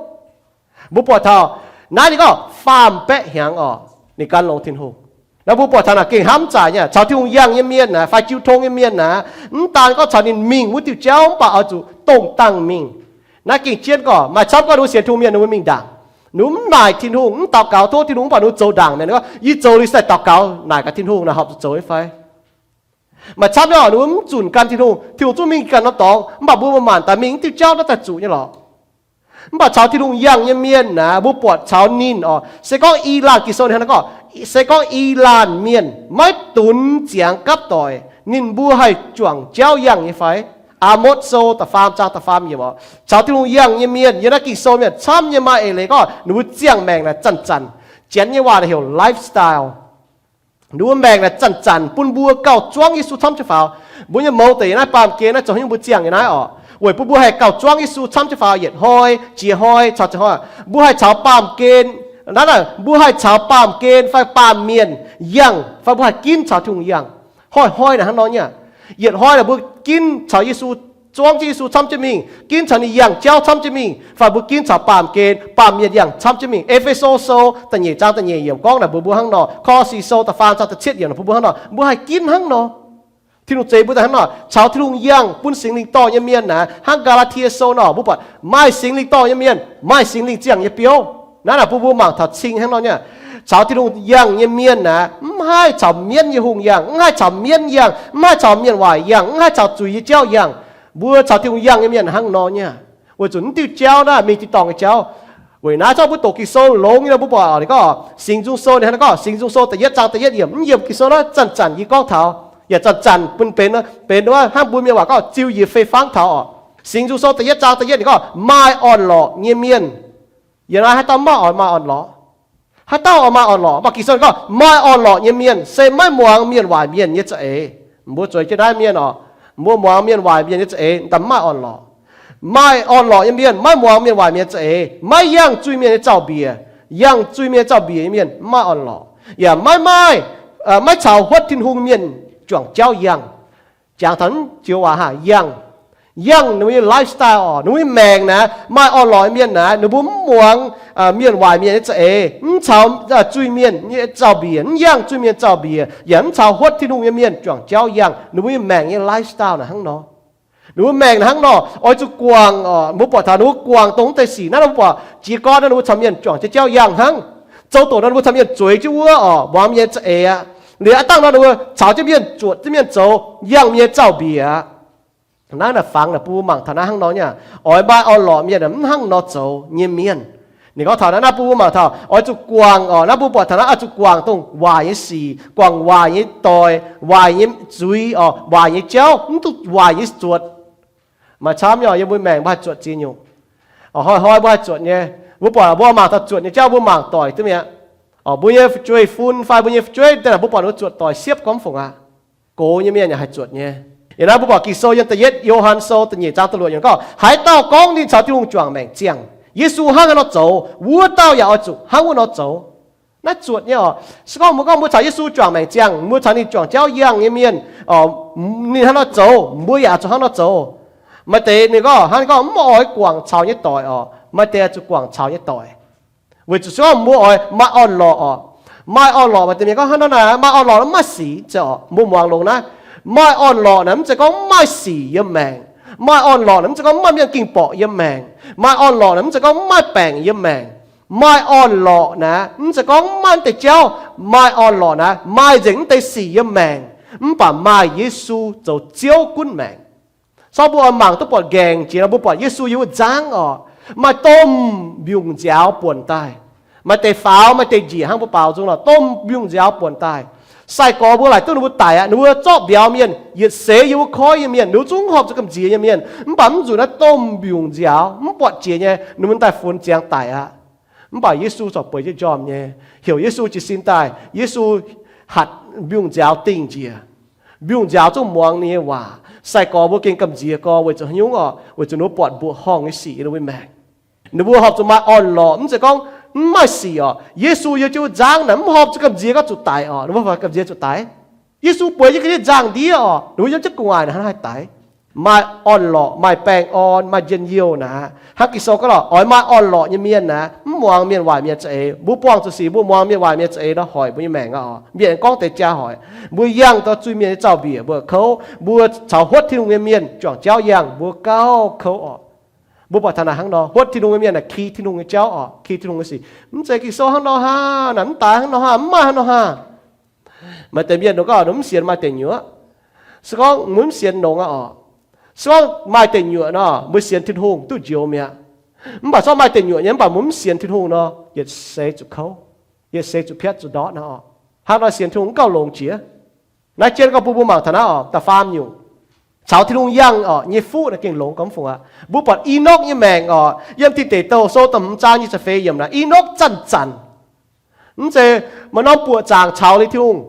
Mbuo buatc taux naaiv ninh gorngv faam-baeqv hnyangx oc, ninh gan longx Tin-Hungh. Naaiv mbuo buatc taux naaic gengh hnamv zaic nyei, caux Tin-Hungh yangh nyei mienh naaic fai jiu tong nyei mienh naaic, mv daan gorngv caux ninh mingh wuov diuh jauv, mv baac oix zuqc dongh dangh mingh. Naaiv gengh jienv gorngv maaih camv gorngv ninh mbuo sienx Tin-Hungh mienh ninh mbuo mingh ndaangc, ninh mbuo mv naaic Tin-Hungh, mv daux gaux tov Tin-Hungh, mv baac ninh mbuo zoux ndaangc mi'aqv. Ninh gorngv, yie zoux liuz se daux gaux naaic gaax Tin-Hungh naaic horpc zuqc zoux nyei fai? Maaih camv nyei oc, ninh mbuo mv zunc gan Tin-Hungh, Tin-Hungh zungv mingh ganh norm dorngx, mv baac mbuo maaih maanc daaih mingh mv diuh jauv naaiv daaih zuqc nyei lorqc. Mv baac caux Tin-Hungh yangh nyei mienh naaic, mbuo buatc caux ninh oc, se gorngv i laanh, Ging-Sou ninh hnangv naaiv gorngv, se gorngv i laanh mienh maiv dunx ziangx gapv doic, ninh mbuo haih juangc jauv yangh nyei fai? Aa^motv Sou da'faam zaang da'faam yiemc oc. Caux Tin-Hungh yangh nyei mienh yiem naaiv Ging-Sou mienh camv nyei maaih eix leiz gorngv ninh mbuo ziangh maengc naaic zanc-zanc. Janx nyei waac naaic heuc lifestyle. Ninh mbuo maengc naaic zanc-zanc bun mbuo gauh zuangv Yesu camv jienv faaux. Mbuo nyei mouz deix yiem naaiv baamh gen naaiv zoux haaix nyungc mbuo ziangh nyei naaiv oc, weic bun mbuo haih gauh zuangv Yesu camv jienv faaux yietc hnoi, jiex hnoi, caux jiex hnoi. Mbuo haih caux baamh gen, naaiv naaic mbuo haih caux baamh gen fai baamh mienh yangh fai mbuo haih ginv caux Tin-Hungh yangh. Hnoi-hnoi naaic hnangv nor nyei. Yietc hnoi naaic mbuo ginv caux Yesu zuangv jienv Yesu camv jienv mingh, ginv caux ninh yangh jauv camv jienv mingh, fai mbuo ginv caux baamh gen, baamh mienh yangh camv jienv mingh. E^fe^so Sou da'nyeic zaang da'nyeic yiemc gorngv naaic mbuox mbuo hnangv nor. Ko^lo^si Sou da'faam zaang da'cietv yiemc bun mbuo hnangv nor, mbuo haih ginv hnangv nor. Tin-Hungh zeix mbuo daaih hnangv nor, caux Tin-Hungh yangh bun Singx Lingh dorh nyei mienh naaic, hnangv Gaa^laa^tie Sou nor, mbuo buatc maaih Singx Lingh dorh nyei mienh maaih Singx Lingh ziangh nyei biouv. Naaiv naaic bun mbuo mangc taux cing hnangv nor nyei. Caux Tin-Hungh yangh nyei mienh naaic, mv haih caux mienv nyei hungh yangh, mv haih caux mienv yangh, mv haih caux mienh waaic yangh, mv haih caux zuiz nyei jauv yangh. Mbuo caux Tin-Hungh yangh nyei mienh hnangv nor nyei. Weic zuqc mv diuh jauv naaiv mingh tin-dorngh nyei jauv. Weic naaiv zorqv mbuo doqc Ging-Sou longx nyei nor, mbuo buatc ninh gorngv Singx Nzung Sou ninh hnangv nor gorngv, Singx Nzung Sou da'yietv zaang da'yietv yiemc, mv yiemc Ging-Sou naaiv zanc-zanc yie gorngv taux, yaac zanc-zanc bun benx, benx wuov hnangv mbuo mienh waac gorngv ziu yie fei fangv taux oc. Singx Nzung Sou da'yietv zaang da'yietv ninh gorngv maaih orn-lorqc nyei mienh. Yiem naaiv haaix dauh mv maaih orn, maaih orn-lorqc? Haaix dauh oix maaih orn-lorqc? Mv baac Ging-Sou gorngv maaih orn-lorqc nyei mienh se maiv muangx mienh waaic mienh nyei za'eix. Mbuo zueiz jienv naaiv mienh oc, mbuo muangx mienh waaic mienh nyei za'eix, mv daaih mv maaih orn-lorqc. Maaih orn-lorqc nyei mienh maiv muangx mienh waaic mienh za'eix, maiv yangh zuiz-mienh nyei zaux-mbiec. Yangh zuiz-mienh zaux-mbiec nyei mienh mv maaih orn-lorqc, yaac maiv maaih, maiv caux huotv Tin-Hungh mienh juangc jauv yangh. Jangx taux joux waac haah, yangh. Yangh ninh mbuo nyei lifestyle oc, ninh mbuo nyei maengc naaic, maaih orn-lorqc nyei mienh naaic, ninh mbuo mv muangx mienh waaic mienh nyei za'eix, mv caux zuiz-mienh nyei zaux-mbiec, mv yangh zuiz-mienh zaux-mbiec, yaac mv caux huotv Tin-Hungh nyei mienh juangc jauv yangh. Ninh mbuo nyei maengc nyei lifestyle naaic hnangv nor. Ninh mbuo maengc naaic hnangv nor, oix zuqc guangc oc. Mbuo buatc taux ninh mbuo guangc dongh wuov deix sic naaiv nor, mbuo buatc jiez gorn nor ninh mbuo caux mienh juangc jauv yangh hnangv. Zoux doqc nor ninh mbuo caux mienh zueiz jienv wuov oc, muangx mienh za'eix aqv. Liuz aav dangh nor ninh mbuo caux jienv mienh zuotc jienv mienh zoux, yangh mienh zaux-mbiec aqv. Naaiv naaic fangx naaic bun mbuo mangc taux naaiv hnangv nor nyei. Oix maaih orn-lorqc mienh mv hnangv nor zoux nyei mienh. Ninh gorngv taux naaiv, naaiv bun mbuo mangc taux oix zuqc guangc oc. Naaiv mbuo buatc taux naaiv oix zuqc guangc dongh waaic nyei sic, guangc waaic nyei doix, waaic nyei zuiz oc, waaic nyei jauv, mv duqv waaic nyei zuotc. Maaih camv nyei oc, yiem mbuo maengc mbuo haih zuotc ziex nyungc. Hnoi-hnoi mbuo haih zuotc nyei. Mbuo buatc mbuo mangc taux zuotc nyei jauv mbuo mangc doic duqv mi'aqv. Mbuo nyei fu'jueiv-fun fai mbuo nyei fu'jueiv daaih naaic mbuo buatc ninh mbuo zuotc doic siepv gormx fungc aqv. Gox nyei mienh yaac haih zuotc nyei. Yiem naaiv mbuo buatc Ging-Sou yiem da'yietv Yo^han Sou da'nyeic zaang da'luoqc yiemc gorngv, haaix dauh gorngv ninh caux Tin-Hungh juangc maengc ziangh, Yesu hnangv haaix nor zoux, wuov dauh yaac oix zuqc hnangv wuov nor zoux. Naaiv zuotc nyei oc. Se gorngv mbuo gorngv mbuo caux Yesu juangc maengc ziangh, mbuo caux ninh juangc jauv yangh nyei mienh, ninh hnangv nor zoux, mbuo yaac zuqc hnangv nor zoux. Maaih deix ninh gorngv, hnangv ninh gorngv mv oix guangc caux nyei doic oc. Maaih deix zuqc guangc caux nyei doic. Weic zuqc se gorngv mbuo oix maaih orn-lorqc oc. Maaih orn-lorqc, maaih deix mienh gorngv hnangv nor naaic, maaih orn-lorqc mv maaih sic, zeiz oc. Mbuo muangx longx naaiv. Maaih orn-lorqc naaic mv zeiz gorngv mv maaih sic yiem maengc. Maaih orn-lorqc naaic mv zeiz gorngv mv maaih mienh gengh borqc yiem maengc. Maaih orn-lorqc naaic mv zeiz gorngv mv maaih baengc yiem maengc. Maaih orn-lorqc naaic mv zeiz gorngv mv maaih naaiv deix jauv. Maaih orn-lorqc naaic maaih nzengc naaiv deix sic yiem maengc, mv baac maaih Yesu zoux Ziouv gunv maengc. Sorng mbuo oix mangc duqv buatc nqaengc jiex nor, mbuo buatc Yesu yiem wuov nzangv oc, maaih domh mbiungc nziaaux buonc daaih. Maaih deix faaux, maaih deix njiec hnangv mbuo baaux nzung nor, domh mbiungc nziaaux buonc daaih. Sai-gorx mbuo laaic duqv ninh mbuo daic aqv. Ninh mbuo zorqv mbiauz mienh, yietc seix yiem wuov koiv nyei mienh, ninh mbuo zungv horpc zuqc gamh nziex nyei mienh, mv baac mv nzunc naaiv domh mbiungc nziaaux mv buatc jiex nyei, ninh mbuo daaih funx ziangx daic aqv. Mv baac Yesu corc bueix jienv njormh nyei. Heuc Yesu jiez sin daaih, Yesu hatc mbiungc nziaaux dingh njiec. Mbiungc nziaaux zungv muangx ninh nyei waac. Sai-gorx mbuo gengh gamh nziex gorx weic zuqc haaix nyungc oc? Weic zuqc ninh mbuo buatc mbuoqc horngh nyei sic yiem ninh mbuo maengc. Ninh mbuo horpc zuqc maaih orn-lorqc, mv zeiz gorngv mv maaih sic oc. Yesu yiem jienv wuov nzangv naaic mv horpc zuqc gamh nziez gorngv zuqc daic oc. Ninh mbuo gamh nziex zuqc daic. Yesu bueix jienv ga'ndiev nzangv-ndiev oc, ninh mbuo yiem jienv gu'nguaaic naaic hnangv haih daic. Maaih orn-lorqc, maaih baengh orn, maaih njien-youh naaic. Hnangv Ging-Sou gorngv lorqc, oix maaih orn-lorqc nyei mienh naaic, mv muangx mienh waaic mienh za'eix. Mbuo buangh zuqc sic mbuo muangx mienh waaic mienh za'eix nor, hoic mbuo nyei maengc aqv oc. Mienh gorngv deix jaa hoic. Mbuo yangh daaih zuiz-mienh nyei zaux-mbiec mbuo kouv. Mbuo caux huotv Tin-Hungh nyei mienh juangc jauv yangh mbuo gauh kouv oc. Mbuo buatc taux naaic hnangv nor, huotv Tin-Hungh nyei mienh naaic ki Tin-Hungh nyei jauv oc, ki Tin-Hungh nyei sic. Mv zeiz Ging-Sou hnangv nor haah, naaic mv daaih hnangv nor haah, mv maaih hnangv nor haah. Maaih deix mienh nor gorngv ninh mv sienx maaih deic nyuoqc. Se gorngv mbuo mv sienx longx aqv oc. Se gorngv maaih deic nyuoqc nor, mbuo sienx Tin-Hungh duqv njoux mi'aqv. Mv baac se gorngv maaih deic nyuoqc nyei mv baac mbuo mv sienx Tin-Hungh nor, yietc seix zuqc kouv, yietc seix zuqc piatv zuqc ndortv nor oc. Hnangv nor sienx Tin-Hungh mv gauh longx jiex. Naaiv jienv gorngv bun mbuo mangc taux naaiv oc, da'faam nyungc, caux Tin-Hungh yangh oc, nyei fuqv naaic gengh longx gormx fungc aqv. Mbuo buatc Enokv nyei maengc oc, yiem Tin Deic Douh Sou da'hmz zaang nyic ziepc feix yiemc naaic, Enokv zanc-zanc, mv zeiz maaih norm buoqc zaangc caux liuz Tin-Hungh,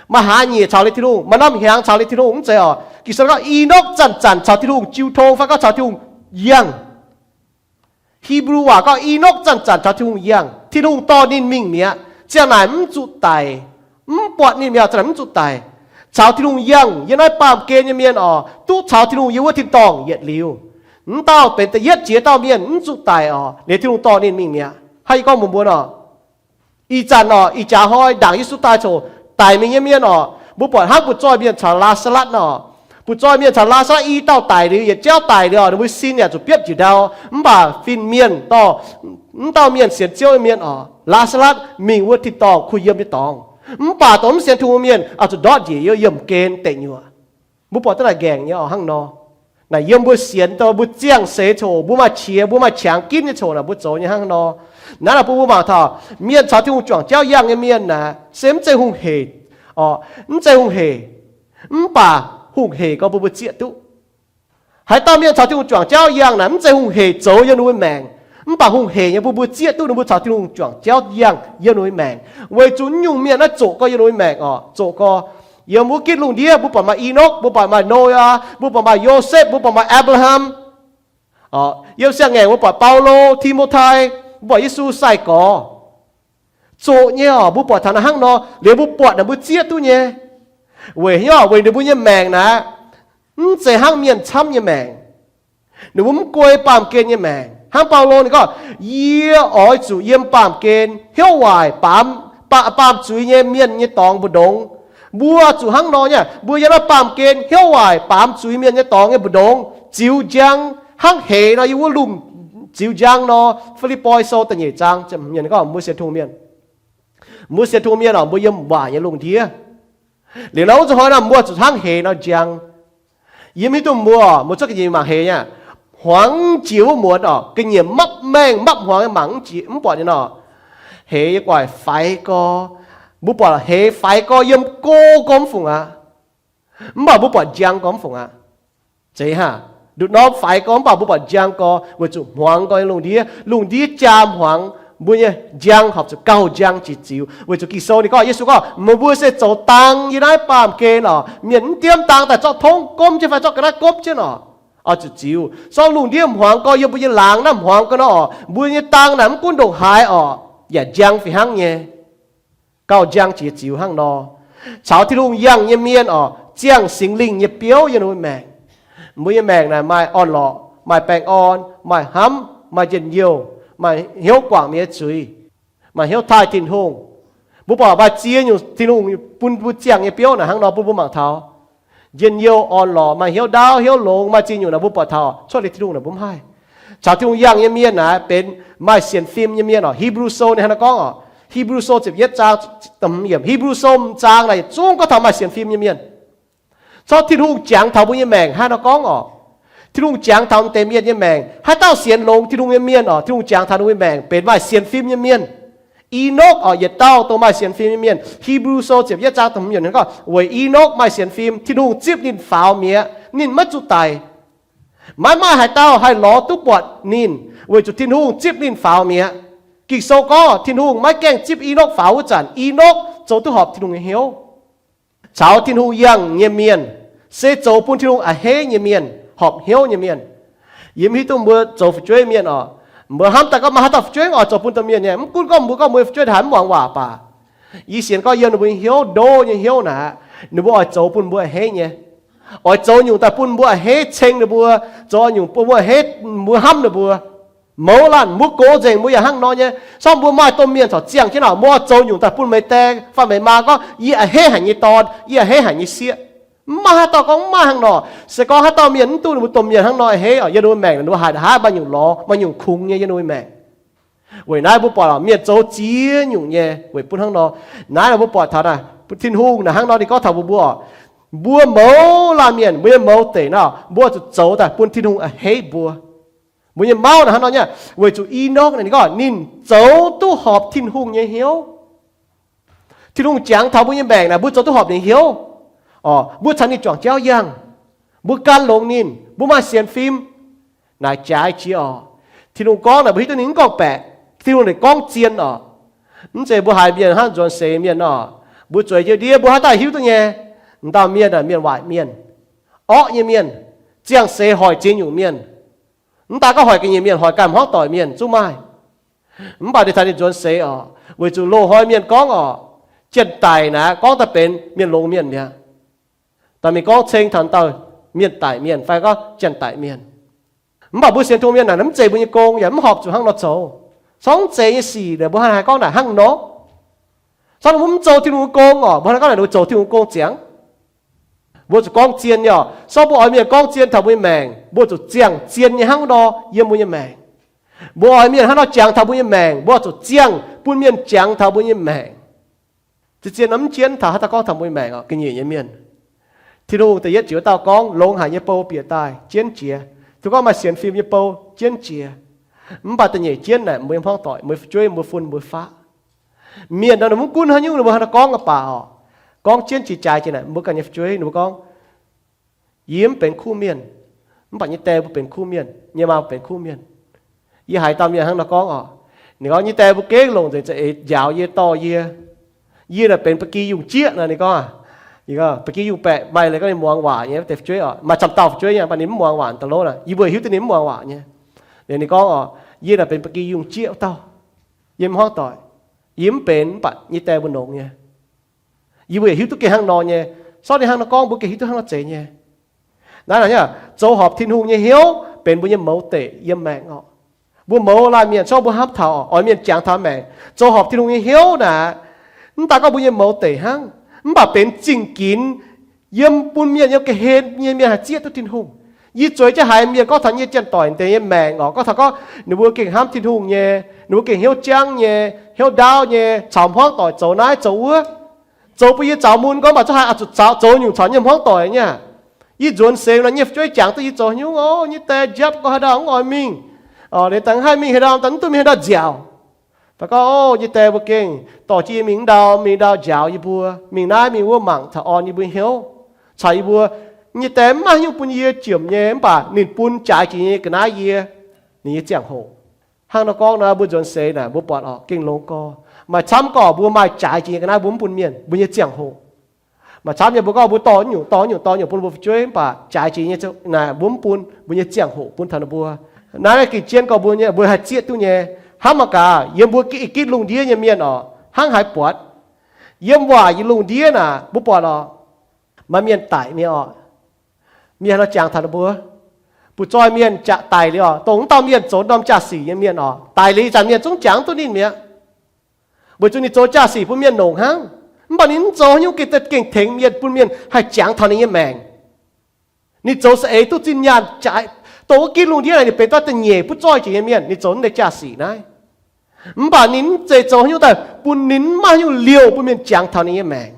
maaih hlaax nyeic caux liuz Tin-Hungh, maaih norm hnyangx caux liuz Tin-Hungh, mv zeiz oc. Ging-Sou gorngv Enokv zanc-zanc caux Tin-Hungh jiu tong fai gorngv caux Tin-Hungh yangh. Hipv^lu waac gorngv Enokv zanc-zanc caux Tin-Hungh yangh, Tin-Hungh dorh ninh mingh mi'aqv. Ziangh naaic mv zuqc daic, mv buatc ninh mi'aqv, ziangh naaic mv zuqc daic. Caux Tin-Hungh yangh yiem naaiv baamh gen nyei mienh oc, duqv caux Tin-Hungh yiem wuov tin-dorngh yietc liuz, mv dauh benx da'yietv jiex dauh mienh mv zuqc daic oc, liuz Tin-Hungh dorh ninh mingh mi'aqv. Hnangv yie gorngv mbuox mbuo nor, ih zanc oc, ih jaax hnoi ndaangc Yesu daaih coc, daic mingh nyei mienh oc, mbuo buatc hnangv butv-zoih mienh caux Laa^saa^latv nor. Butv-zoih mienh caux Laa^saa^latv i dauh daic liuz, yietc jauv daic liuz, ninh mbuo sin yaac zuqc biopv njiec ndau. Mv baac fin-mienh dorh mv dauh mienh sienx Ziouv nyei mienh oc, Laa^saa^latv mingh wuov tin-dorngh kuh yiem nyei dorngx. Mv baac dongh mv sienx Tin-Hungh mienh oix zuqc ndortv njiec yiem yiemh gen deic nyuoqc. Mbuo buatc duqv naaic nqaengc nyei oc hnangv nor. Naaic yiem mbuo sienx dongh mbuo ziangh seix coc, mbuo maaih qiex, mbuo maaih qangx ginv nyei coc naaic, mbuo zoux nyei hnangv nor. Naaiv naaic bun mbuo mangc taux mienh caux Tin-Hungh juangc jauv yangh nyei mienh naaic se mv zeiz hungh hec oc, mv zeiz hungh hec. Mv baac hungh hec gorngv bun mbuo zieqv duqv. Haaix dauh mienh caux Tin-Hungh juangc jauv yangh naaic mv zeiz hungh hec zoux yiem ninh mbuo maengc, mv baac hungh hec nyei bun mbuo zieqv duqv ninh mbuo caux Tin-Hungh juangc jauv yangh yiem ninh mbuo maengc, weic zuqc nyungc mienh naaiv zoqc gorx yiem ninh mbuo maengc oc, zoqc gorx. Yiem wuov gitv lungh ndiev mbuo buatc maaih Enokv, mbuo buatc maaih Noyaa, mbuo buatc maaih Yosepv, mbuo buatc maaih Apc^laa^ham. Yiem siang-ngaengc mbuo buatc Baulo, Ti^mo^tai, mbuo buatc Yesu sai-gorx. Zoqc nyei oc, mbuo buatc taux naaiv hnangv nor, liuz mbuo buatc naaic mbuo zieqv duqv nyei. Weic hnyouv weic ninh mbuo nyei maengc naaiv mv zeiz hnangv mienh camv nyei maengc. Ninh mbuo mv guei baamh gen nyei maengc. Hnangv Baulo ninh gorngv, yie oix zuqc yiem baamh gen hnyouv waaic baamz, baamz zuiz nyei mienh nyei dorngx mbu'ndongx. Mbuo zuqc hnangv nor nyei, mbuo yiem naaiv baamh gen hnyouv waaic baamz zuiz mienh nyei dorngx nyei mbu'ndongx ziux njang hnangv heix nor yiem wuov lungh ziux njang nor. Fi^lipv^poi Sou da'nyeic zaang, mienh gorngv mbuo sienx Tin-Hungh mienh, mbuo sienx Tin-Hungh mienh oc, mbuo yiem waaic nyei lungh ndiev. Liuz nor wuov zuqc hnoi nor mbuo zuqc hnangv heix nor njang. Yie mv hiuv duqv mbuo, mbuo cuotv ga'nyiec mangc heix nyei, hmuangx jiex wuov muonz oc, ga'nyiec mapv maengh mapv hmuangx nyei mangc mv buatc nyei nor. Heix yie guaaic faix gorx, mbuo buatc heix faix gorx yiem go gorx mv fungc aqv. Mv baac mbuo buatc njang gorx mv fungc aqv. Zeiz haac, nduqc norm faix gorx mv baac mbuo buatc njang gorx weic zuqc hmuangx gorx nyei lungh ndiev, lungh ndiev jaa hmuangx, mbuo nyei njang horpc zuqc gauh njang jiex ziux. Weic zuqc Ging-Sou ninh gorngv, Yesu gorngv, meih mbuo se zoux dang yiem naaiv baamh gen oc. Mienh mv diev dang daaih zorqv tongv gomv jienv fai zorqv ga'naaiv gomv jienv oc, oix zuqc ziux. Sorng lungh ndiev hmuangx gorx yiem mbuo nyei laangz naaiv hmuangx gorx nor oc, mbuo nyei dang naaic mv gunv ndongc haaix oc, yaac njang fih hnangv nyei. Gauh njang jiex ziux hnangv nor. Caux Tin-Hungh yangh nyei mienh oc, ziangh Singx Lingh nyei biouv yiem ninh mbuo maengc. Mbuo nyei maengc naaic maaih orn-lorqc, maaih baengh orn, maaih hnamv, maaih njien-youh, maaih hnyouv guangc mienh nyei zuiz, maaih hnyouv taaih Tin-Hungh. Mbuo buatc maaih ziex nyungc Tin-Hungh bun mbuo ziangh nyei biouv naaic hnangv nor bun mbuo mangc taux. Njien-youh, orn-lorqc, maaih hnyouv ndaauv, hnyouv longx, maaih ziex nyungc naaic mbuo buatc taux cuotv liuz Tin-Hungh naaic mbuo mv haih. Caux Tin-Hungh yangh nyei mienh naaic benx maaih sienx fim nyei mienh oc. Hipv^lu Sou ninh hnangv naaiv gorngv oc, Hipv^lu Sou ziepc yietv zaang, hipv^lu Sou zaang naaic zungv gorngv taux maaih sienx fim nyei mienh. Corc Tin-Hungh jangx taux mbuo nyei maengc hnangv naaiv gorngv oc. Tin-Hungh jangx taux deix mienh nyei maengc, haaix dauh sienx longx Tin-Hungh nyei mienh oc, Tin-Hungh jangx taux ninh mbuo nyei maengc benx maaih sienx fim nyei mienh. Enokv oc, yietc dauh dongh maaih sienx fim nyei mienh. Hipv^lu Sou ziepc yietv zaang da'hmz yiemc gorngv, weic Enokv maaih sienx fim, Tin-Hungh zipv ninh faaux mi'aqv, ninh maiv zuqc daic. Maiv maaih haaix dauh haih lorz duqv buatc ninh, weic zuqc Tin-Hungh zipv ninh faaux mi'aqv. Ging-Sou gorngv Tin-Hungh maiv gaengh zipv Enokv faaux wuov zanc, Enokv zoux duqv horpc Tin-Hungh nyei hnyouv. Caux Tin-Hungh yangh nyei mienh se zoux bun Tin-Hungh a'hneiv nyei mienh, horpc hnyouv nyei mienh. Yie mv hiuv duqv mbuo zoux fu'jueiv mienh oc, mbuo hnamv daaih gorngv maaih haaix dauh fu'jueiv oix zoux bun domh mienh nyei. Mv gunv gorngv mbuo gorngv mbuo fu'jueiv haiz mv muangx waac baac, yie sienx gorngv yiem ninh mbuo nyei hnyouv, ndo nyei hnyouv naaic, ninh mbuo oix zoux bun mbuo a'hneiv nyei. Oix zoux nyungc daaih bun mbuo a'hneiv ceng ninh mbuo, zoux nyungc bun mbuo a'hneiv, mbuo hnamv ninh mbuo. Mouz laanh mbuo gox nzengc mbuo yaac hnangv nor nyei. Sorng mbuo maaih domh mienh corc ziangh jienv oc, mbuo oix zoux nyungc daaih bun meih daeng fai meih maa gorngv, yie a'hneiv haic nyei dorn, yie a'hneiv haic nyei sieqv. Mv maaih haaix dauh gorngv mv maaih hnangv nor. Se gorngv haaix dauh mienh mv duqv ninh mbuo domh mienh hnangv nor a'hneiv oc, yiem ninh mbuo maengc ninh mbuo haih haaix maaih nyungc lorz, maaih nyungc kungx nyei yiem ninh mbuo maengc. Weic naaiv mbuo buatc oc, mienh zoux ziex nyungc nyei weic bun hnangv nor. Naaiv mbuo buatc taux naaiv, Tin-Hungh naaic hnangv nor ninh gorngv taux mbuo, mbuo oc, mbuo mouz laanh mienh, mbuo nyei mouz deic naaiv, mbuo zuqc zoux daaih bun Tin-Hungh a'hneiv mbuo. Mbuo nyei mauv naaic hnangv nor nyei, weic zuqc Enokv naaic ninh gorngv ninh zoux duqv horpc Tin-Hungh nyei hnyouv. Tin-Hungh jangx taux mbuo nyei maengc naaic mbuo zoux duqv horpc ninh hnyouv oc, mbuo caux ninh juangc jauv yangh, mbuo gan longx ninh, mbuo maaih sienx fim. Naaic jaaix jiex oc. Tin-Hungh gorngv naaic mbuo hiuv duqv ninh mv gorngv-baeqc. Tin-Hungh naaic gorngv zien oc. Mv zeiz mbuo haiz mienh hnangv nzuonx seix mienh nor, mbuo zueiz jienv ndiev mbuo haaix dauh hiuv duqv nyei. M'dauh mienh naaic mienh waaic mienh, orqv nyei mienh, ziangh seix hoic ziex nyungc mienh. Mv daaih gorngv hoic ga'nyiec mienh, hoic ganh hmuangv doic mienh zungv maaih. Mv baac ninh taux ninh nzuonx seix oc, weic zuqc loz-hnoi mienh gorngv oc, jien-daic naaic gorngv daaih benx mienh longx mienh mi'aqv. Daaih mingh gorngv ceng taux dauh mienh daic mienh fai gorngv janx-daic mienh. Mv baac mbuo sienx Tin-Hungh mienh naaic mv zeiz mbuo nyei gong, yaac mv horpc zuqc hnangv nor zoux. Sorng zeiz nyei sic naaic mbuo hnangv haaix gorngv naaic hnangv nor. Sorng mbuo mv zoux Tin-Hungh gong orqc, mbuo hnangv gorngv naaic ninh mbuo zoux Tin-Hungh gong ziangx. Mbuo zuqc gorngv zien nyei orqc. Sorng mbuo oix mienh gorngv zien taux mbuo nyei maengc, mbuo zuqc ziangh zien nyei hnangv nor yiem mbuo nyei maengc. Mbuo oix mienh hnangv nor jangx taux mbuo nyei maengc, mbuo zuqc ziangh bun mienh jangx taux mbuo nyei maengc. Zien-zien nor mv jienv taux haaix dauh gorngv taux mbuo nyei maengc orqc, ga'nyiec nyei mienh. Tin-Hungh da'yietv ziouc dauh gorngv, longx haic nyei bou bieqc daaih jienv jiex. Duqv gorngv maaih sienx fim nyei bou jienv jiex. Mv baac da'nyeic jienv naaic mbuo nyei hmuangv doic, mbuo fu'jueiv, mbuo fun, mbuo faqv. Mienh nor ninh mv gunv haaix nyungc ninh mbuo hnangv nor gorngv aqv baac orqc, gorngv jienv jiex jaaix jiex naaic mbuo ganh nyei fu'jueiv ninh mbuo gorngv, yie mv benx kuv mienh, mv baac nyei die mbuo benx kuv mienh, nyei maa mbuo benx kuv mienh. Yie haiz dauh mienh hnangv nor gorngv orqc, ninh gorngv nyei die mbuo gengh longc nzengc za'eix njaaux yie, dorh yie. Yie naaic benx ba'gi yungh jieqv nor, ninh gorngv, ba'gi yungh baeqc maaih leiz gorngv ninh muangx waac nyei wuov deix fu'jueiv orqc, maaih camv dauh fu'jueiv nyei, mv baac ninh mv muangx waac daaih lov naaic, yie mbuo hiuv duqv ninh mv muangx waac nyei. Liuz ninh gorngv orqc, yie naaic benx ba'gi yungh jieqv wuov dauh. Yie mv hmuangv doic, yie mv benx, mv baac nyei die mbuo longx nyei. Yie mbuo yaac hiuv duqv gengh hnangv nor nyei. Sortv ninh hnangv nor gorngv mbuo gengh hiuv duqv hnangv nor zeiz nyei. Naaiv naaic, zoux horpc Tin-Hungh nyei hnyouv benx mbuo nyei mouz deic yiem maengc orqc. Mbuo mouz laanh mienh, sortv mbuo hnamv taux oix mienh jangx taux maengc, zoux horpc Tin-Hungh nyei hnyouv naaic, mv daaih gorngv mbuo nyei mouz deic hnangv, mv baac benx zingh ginx yiem bun mienh yiem ga'hlen nyei mienh haih zieqv duqv Tin-Hungh. Yie zueiz jienv haiz mienh gorngv taux nyei janx-doic deix nyei maengc orqc, gorngv taux gorngv ninh mbuo gengh hnamv Tin-Hungh nyei, ninh mbuo gengh hnyouv jangv nyei, hnyouv ndaauv nyei, caux hmuangv doic zoux naaiv zoux wuov. Zoux bun yie zaux mun gorngv mv baac zungv haih oix zuqc zoux nyungc caux nyei hmuangv doic nyei. Yie nzuonx seix nor nyei fu'jueiv jangx duqv yie zoux haaix nyungc, o, nyei die njapv gorngv haaix dauh mv oix mingh, o, ninh daaih mv haih mingh haaix ndau, daaih mv duqv mingh haaix ndau nziaauc. Fai gorngv, o, nyei die mbuo gengh dorh jienv yie mingh ndau mingh ndau njaaux yie mbuo, mingh naaiv mingh wuov mangc taux orn yie mbuo hnyouv, caux yie mbuo. Nyei die mv maaih haaix nyungc bun yie jomc nyei, mv baac ninh bun jaaix jiex nyei ga'naaiv yie, ninh nyei ziangh hoc. Hnangv nor gorngv nor, mbuo nzuonx seix naaic mbuo buatc orqc, gengh longx gorx. Maaih camv gorqv mbuo maaih jaaix jiex nyei ga'naaiv mbuo mv bun mienh, mbuo nyei ziangh hoc. Maaih camv nyei mbuo gorngv mbuo dorh nyungc dorh nyungc dorh nyungc bun mbuo fu'jueiv, mv baac jaaix jiex nyei naaic mbuo mv bun, mbuo nyei ziangh hoc bun taux ninh mbuo. Naaiv gengh jienv gorngv mbuo nyei, mbuo haih zieqv duqv nyei. Hnamv mangc gaax, yiem mbuo ginv lungh ndiev nyei mienh orqc, hnangv haaix buatc. Yiem waac yiem lungh ndiev naaic mbuo buatc orqc, maaih mienh daic mi'aqv orqc. Mienh nor jangx taux ninh mbuo, butv-zoih mienh jaax daic liuz orqc, dongh wuov dauh mienh zoux norm jaa-sic nyei mienh orqc, daic liuz ih zanc mienh zungv jangx duqv ninh mi'aqv. Weic zuqc ninh zoux jaa-sic bun mienh longc hnangv, mv baac ninh mv zoux haaix nyungc gengh tengx mienh, bun mienh haih jangx taux ninh nyei maengc. Ninh zoux saeng-eix duqv zinh nyaanh jaaix, dongh wuov ginv lungh ndiev naaic ninh benx daaih da'nyeic butv-zoih jiex nyei mienh, ninh zoux naaiv deix jaa-sic naaiv. Mv baac ninh mv zeiz zoux haaix nyungc daaih bun ninh mv maaih haaix nyungc liouh bun mienh jangx taux ninh nyei maengc.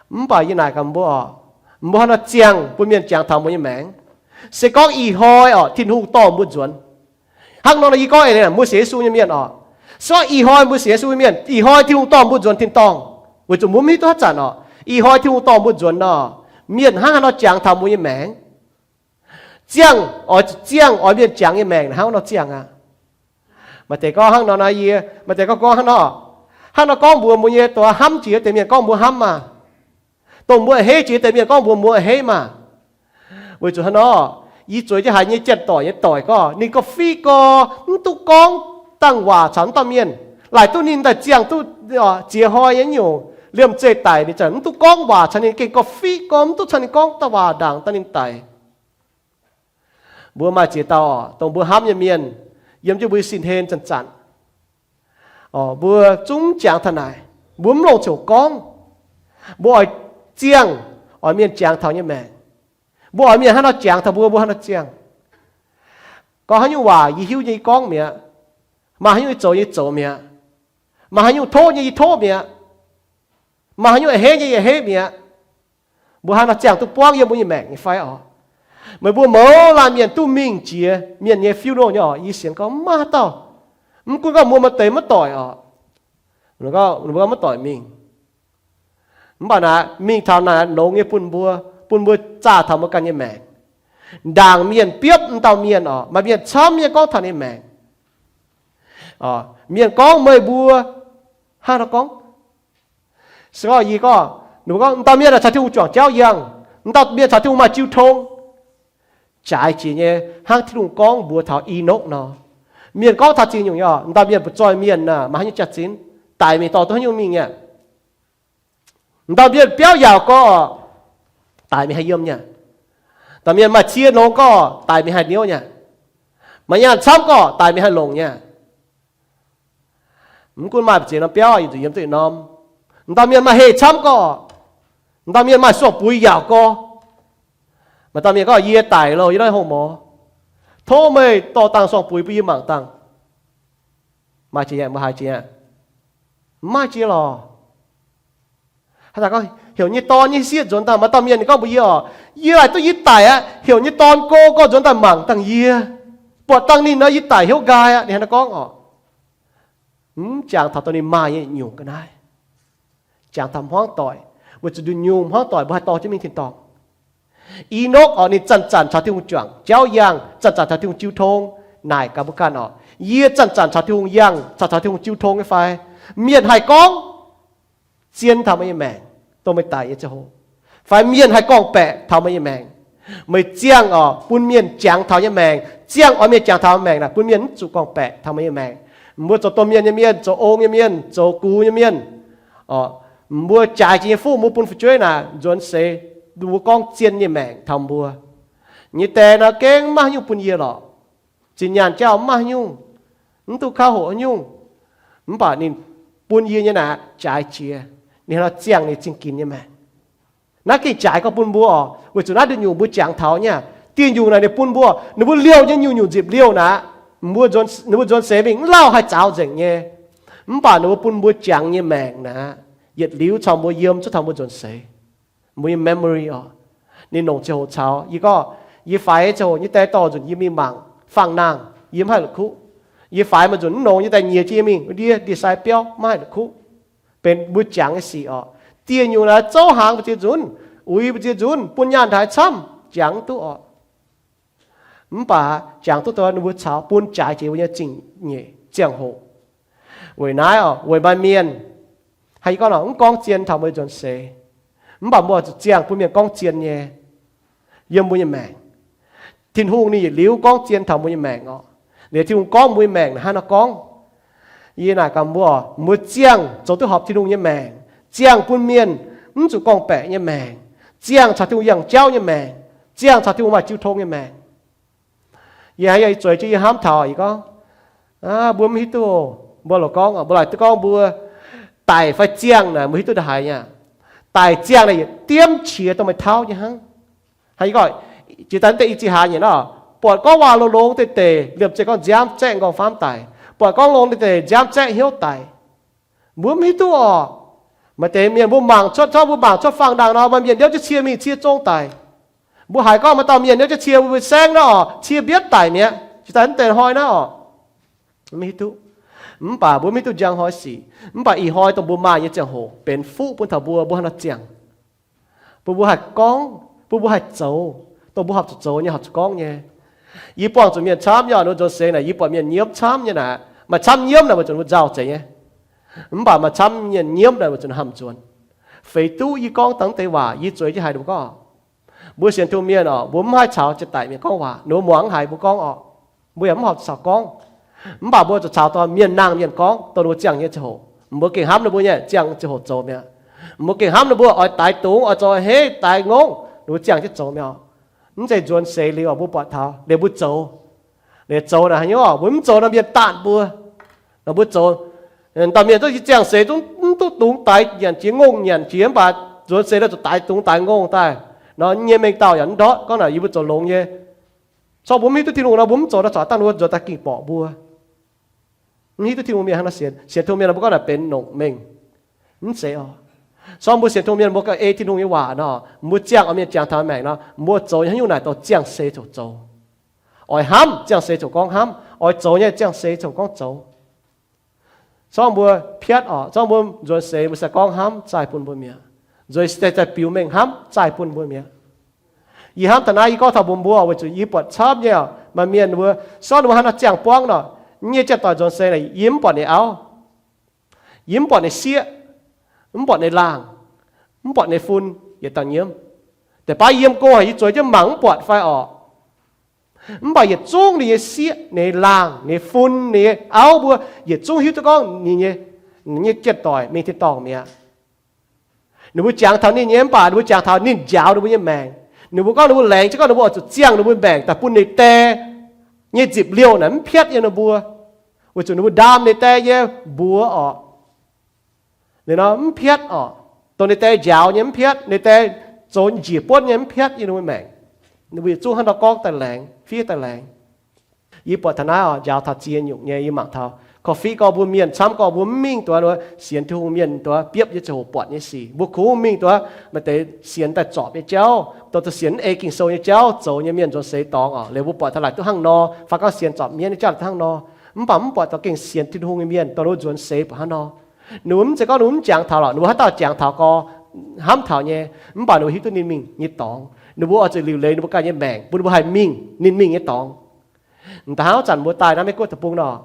Mv baac yie naaic gaax mbuo orqc, mbuo hnangv nor ziangh bun mienh jangx taux mbuo nyei maengc. Se gorngv ih hnoi orqc, Tin-Hungh dorh mbuo nzuonx, hnangv nor yie gorngv eix leiz mbuo sienx Yesu nyei mienh orqc, se gorngv ih hnoi mbuo sienx Yesu nyei mienh, ih hnoi Tin-Hungh dorh mbuo nzuonx tin-dorngh, weic zuqc mbuo mv hiuv duqv haaix zanc orqc, ih hnoi Tin-Hungh dorh mbuo nzuonx nor, mienh hnangv haaix nor jangx taux mbuo nyei maengc. Ziangh oix zuqc ziangh oix mienh jangx nyei maengc hnangv nor ziangh aqv. Maaih deix gorngv hnangv nor nor yie, maaih deix gorngv gorngv hnangv nor, hnangv nor gorngv mbuox mbuo nyei dongh hnamv jiex deix mienh gorngv mbuo hnamv maah, dongh mbuo a'hneiv jiex deix mienh gorngv mbuox mbuo a'hneiv maah. Weic zuqc hnangv nor, yie zueiz jienv haiz nyei janx-doic nyei doic gorngv ninh ga'fiqv gorx mv duqv gorngv dangh waac caux wuov dauh mienh. Laaic duqv ninh daaih ziangh duqv ziex hnoi nyei nyungc, liemh zeih daic ninh zanc mv duqv gorngv waac caux ninh, gengh ga'fiqv gorx mv duqv caux ninh gorngv dauh waac ndaangc daaih ninh daic. Mbuo maaih ziex dauh dongh mbuo hnamv nyei mienh yiem jienv mbuo sin-hlen zanc-zanc, mbuo zungv jangx taux naaic, mbuo mv longc ziouc gorngv. Mbuo oix ziangh oix mienh jangx taux nyei maengc. Mbuo oix mienh hnangv nor jangx taux mbuo, mbuo hnangv nor ziangh. Gorngv haaix nyungc waac yie hiuv nyei yie gorngv mi'aqv. Maaih haaix nyungc yie zoux nyei zoux mi'aqv. Maaih haaix nyungc tov nyei yie tov mi'aqv. Maaih haaix nyungc a'hneiv nyei yie a'hneiv mi'aqv. Mbuo hnangv nor ziangh duqv buangv yiem mbuo nyei maengc nyei fai orqc? Meih mbuo mouz laanh mienh duqv mingh jiex mienh nyei funeral nyei orqc? Yie sienx gorngv mv maaih haaix dauh. Mv gunv gorngv mbuo maaih deix maiv doic orqc, mbuo gorngv maiv doic mingh. Mv baac naaic mingh taux naaic longx nyei bun mbuo, bun mbuo zaah taux mbuo ganh nyei maengc. Ndaangc mienh biopv m'dauh mienh orqc, maaih mienh camv nyei gorngv taux ninh maengc. Mienh gorngv meih mbuo hnangv nor gorngv. Se gorngv yie gorngv, ninh mbuo gorngv m'dauh mienh caux Tin-Hungh juangc jauv yangh, m'dauh mienh caux Tin-Hungh maaih jiu tong. Jaaix jiex nyei hnangv Tin-Hungh gorngv mbuox taux Enokv nor. Mienh gorngv taux ziex nyungc nyei orqc, m'dauh mienh butv-zoih mienh naaic maaih haaix nyungc jaax-zinh, daic mingh dorh duqv haaix nyungc mingh nyei. M'dauh mienh biauv yaauc gorx orqc, daic mingh haih yiem nyei. Dauh mienh maaih cie longx gorqv, daic mingh haih niouv nyei. Maaih nyaanh camv gorqv, daic mingh haih longc nyei. Mv gunv maaih ziex norm biauv, yie zuqc yiem duqv norm. M'dauh mienh maaih heh camv gorqv, m'dauh mienh maaih sorng-buix yaauc gorx, maaih dauh mienh gorngv, yie daic loh, yie naaiv hongh morz. Tov meih dorh dangh sorng-buix bun yie mangc dangh. Maaih jiex nyei, mbuo haiz jiex nyei? Mv maaih jiex lorqc. Haaix zanc gorngv heuc nyei dorn nyei sieqv nzuonx daaih, maaih dauh mienh ninh gorngv mbuox yie oc, yie laaic duqv yie daic aqv, heuc nyei dorn go gorqv nzuonx daaih mangc dangh yie, buatc dangh ninh nor yie daic hnyouv nqaai aqv. Ninh hnangv naaiv gorngv oc. Mv jangx taux dongh ninh maaih nyei nyungc ga'naaiv. Jangx taux hmuangv doic, weic zuqc nduqc nyungc hmuangv doic mbuo haih dorh jienv mingh tin-dorngh. I^nokv oc, ninh zanc-zanc caux Tin-Hungh juangc jauv yangh, zanc-zanc caux Tin-Hungh jiu tong. Naaic gaax mbuo ganh oc, yie zanc-zanc caux Tin-Hungh yangh, caux, caux Tin-Hungh jiu tong nyei fai? Mienh haih gorngv zien taux meih nyei maengc, dongh meih daic nyei ziangh hoc, fai mienh haih gorngv-baeqc taux meih nyei maengc? Meih ziangh oc bun mienh jangx taux nyei maengc, ziangh oix mienh jangx taux maengc naaic, bun mienh mv zuqc gorngv-baeqc taux meih nyei maengc. Mbuo zoux domh mienh nyei mienh, zoux ong nyei mienh, zoux gux nyei mienh, mbuo jaaix jiex nyei fuqv mbuo bun fu'jueiv naaic nzuonx seix, mbuo gorngv zien nyei maengc taux mbuo. Nyei die nor gengh maiv nyungc bun yie lorqc. Zinh nyaanh jauv maiv nyungc, mv duqv kaux hoqc nyungc, mv baac ninh bun yie nyei naaic jaaix jiex, ninh hnangv nor ziangh ninh zingh ginx nyei maengc. Naaiv gengh jaaix gorngv bun mbuo oc, weic zuqc naaiv nduqc nyungc mbuo jangx taux nyei. Dieh nyungc naaic ninh bun mbuo, ninh mbuo liouh nyei nyungc-nyungc nzipc liouh naaic, mbuo nzuonx seix mingh mv lauh haih zaux nzengc nyei. Mv baac ninh mbuo bun mbuo jangx nyei maengc naaic, yietc liuz caux mbuo yiem cuotv taux mbuo nzuonx seix. Mbuo nyei memory oc, ninh longc ziangh hoc caux yie gorngv, yie faix ziangh hoc nyei die dorh nzunc yie mingh mangc fangh nangh, yie mv haih la'kuqv. Yie faix maaih nzunc mv longx nyei die nyiex jienv yie mingh, ndie, ndie-sai biauv, mv haih la'kuqv. Benx mbuo jangx nyei sic oc. Dieh nyungc naaic zouv hnaangx mbu'ziex nzunc, uix mbu'ziex nzunc, bun nyaanh taaix camv, jangx mv duqv oc. Mv baac jangx duqv dongh ninh mbuo caux bun jaaix jiex mbuo nyei zingh nyeic ziangh hoc. Weic naaiv oc, weic maaih mienh, haih yie gorngv nor, mv gorngv zien taux mbuo nzuonx seix, mv baac mbuo zuqc ziangh bun mienh gorngv zien nyei yiem mbuo nyei maengc. Tin-Hungh ninh yietc liuz gorngv zien taux mbuo nyei maengc oc. Liuz Tin-Hungh gorngv mbuo nyei maengc naaic hnangv nor gorngv. Yie naaic gaax mbuo, mbuo ziangh zoux duqv horpc Tin-Hungh nyei maengc, ziangh bun mienh mv zuqc gorngv-baeqc nyei maengc, ziangh caux Tin-Hungh yangh jauv nyei maengc, ziangh caux Tin-Hungh maaih jiu tong nyei maengc. Yie haiz yie zueiz jienv yie hnamv taux yie gorngv, mbuo mv hiuv duqv, mbuo lorqc gorngv, mbuo laaic duqv gorngv mbuo daic fai ziangh naaic, mbuo hiuv duqv ndongc haaix nyei aqv? Daic ziangh naaic yietc diemv qiex dongh meih tauv nyei hnangv. Haiz yie gorngv, jiex daaih deix i zih hlaax nyei nor, buatc gorngv waac longx-longx deix deix, liemh zeih gorngv nziaamv zaeqv nqorngv-famv daic, buatc gorngv longx deix deix nziaamv zaeqv hnyouv daic. Mbuo mv hiuv duqv oc. Maaih deix mienh mbuo mangc cuotv, zorqv mbuo mangc cuotv fangh nangh nor, maaih mienh ndiouv jienv cie mingh cie zong daic. Mbuo haiz gorngv maaih dauh mienh ndiouv jienv cie mbuo saengv nor oc, cie mbietv daic mi'aqv. Jiex daaih mv deix hnoi nor oc, mv hiuv duqv. Mv baac mbuo mv hiuv duqv njang hnoi sic. Mv baac ih hnoi dongh mbuo maaih nyei ziangh hoc benx fuqv bun taux mbuo, mbuo hnangv nor ziangh, bun mbuo haih gorngv, bun mbuo haih zoux dongh mbuo horpc zuqc zoux nyei, horpc zuqc gorngv nyei. Yie buangh zuqc mienh camv nyei oc, ninh mbuo nzuonx seix naaic yie buatc mienh nyiemv camv nyei naaic. Maaih camv nyiemv naaic weic zuqc ninh mbuo nzauh zeiz nyei. Mv baac maaih camv mienh nyiemv naaic weic zuqc ninh hamh nzuonx. Feix duqv yie gorngv dangh deix waac, yie zueiz jienv haiz ninh mbuo gorngv, mbuo sienx Tin-Hungh mienh oc, mbuo mv haih caux jiex daic mienh gorngv waac, ninh mbuo muangx mv haiz mbuo gorngv oc. Mbuo yaac mv horpc zuqc caux gorngv. Mv baac mbuo zuqc caux dongh mienh nangh mienh gorngv dongh ninh mbuo ziangh nyei ziangh hoc. Mbuo gengh hnamv ninh mbuo nyei ziangh ziangh hoc zoux mi'aqv. Mbuo gengh hnamv ninh mbuo oix daix dungz, oix zoux heix daix ngongh, ninh mbuo ziangh jienv zoux mi'aqv. Mv zeiz nzuonx seix liuz mbuo buatc taux liuz mbuo zoux, liuz zoux naaic haaix nyungc, mbuo mv zoux nor mienh daanh mbuo. Nor mbuo zoux, dauh mienh zungv ziangh seix zungv mv duqv dungz daix nyanc jiex ngongh nyanc jiex, mv baac nzuonx seix nor zuqc daix dungz daix ngongh daaih. Nor nyei mengh dauh yaac mv ndortv gorngv naaic yie mbuo zoux longx nyei. Corc mbuo mv hiuv duqv Tin-Hungh nor mbuo mv zoux, nor corc dangh ninh mbuo nzuonx daaih ging borqc mbuo. Mv hiuv duqv Tin-Hungh mienh hnangv nor sienx, sienx Tin-Hungh mienh nor mbuo gorngv naaic benx nongc mengh. Mv zeiz oc. Corc mbuo sienx Tin-Hungh mienh mbuo ganh ei Tin-Hungh nyei waac nor, mbuo ziangh oix mienh jangx taux maengc nor, mbuo zoux nyei haaix nyungc naaic dorh ziangh seix ziouc zoux. Oix hnamv ziangh seix ziouc gorngv hnamv, oix zoux nyei ziangh seix ziouc gorngv zoux. Corc mbuo piatv oc, corc mbuo nzuonx seix mbuo se gorngv hnamv zaaih bun mbuo mi'aqv. Nzuonx seix daaih biux mengh hnamv zaaih bun mbuo mi'aqv. Yie hnamv taux naaiv yie gorngv taux mbuox mbuo weic zuqc yie buatc camv nyei oc, maaih mienh mbuo, corc ninh mbuo hnangv naaiv ziangh buangv nor, nyei janx-doic nzuonx seix naaic yie mv buatc ninh auv, yie mv buatc ninh sieqv, mv buatc ninh laangh, mv buatc ninh fun, yietc dangh nyiemv. Deix baav yiem go haic yie zueiz jienv mangc mv buatc fai orqc. Mv baac yietc zungv ninh nyei sieqv, ninh nyei laangh, ninh nyei fun, ninh nyei auv mbuo yietc zungv hiuv duqv gorngv ninh nyei, ninh nyei janx-doic mingh tin-dorngh mi'aqv. Ninh mbuo jangx taux ninh nyei mv baac ninh mbuo jangx taux ninh njaaux ninh mbuo nyei maengc. Ninh mbuo gorngv ninh mbuo laengz jienv gorngv ninh mbuo oix zuqc ziangh ninh mbuo maengc daaih bun ninh die nyei nzipc liouh naaic mv piatv yiem ninh mbuo. Weic zuqc ninh mbuo ndaam ninh die nyei mbuox orqc, ninh nor mv piatv orqc, dongh ninh die njaaux nyei mv piatv, ninh die zoux njiec buonv nyei mv piatv yiem ninh mbuo maengc. Ninh mbuo yietc zungv hnangv nor gorngv daaih laengz, fiev daaih laengz. Yie buatc taux naaiv oc, njaaux taux ziex nyungc nyei, yie mangc taux korv-fiqv gorngv mbuo mienh camv gorngv mbuo mv mingh duqv wuov sienx Tin-Hungh mienh duqv biopv nyei ziangh hoc buatc nyei sic. Mbuo kungx mingh duqv maaih deix sienx daaih zorpc nyei jauv, dongh zuqc sienx mv ei Ging-Sou nyei jauv zoux nyei mienh nzuonx seix dorngx oc. Liuz mbuo buatc taux laaic duqv hnangv nor, fai gorngv sienx zorpc mienv nyei jauv laaic duqv hnangv nor, mv baac mv buatc dongh gengh sienx Tin-Hungh nyei mienh dongh ninh mbuo nzuonx seix buatc hnangv nor. Ninh mbuo mv zeiz gorngv ninh mbuo mv jangx taux lorqc, ninh mbuo haaix dauh jangx taux gorx, hnamv taux nyei, mv baac ninh mbuo hiuv duqv ninh mingh nyei dorngx. Ninh mbuo oix zuqc liuc leiz ninh mbuo ganh nyei maengc bun ninh mbuo haih mingh ninh mingh nyei dorngx. M'daaih hnangv zanc mbuo daaih naaiv Meiv Guoqv deic-bung nor,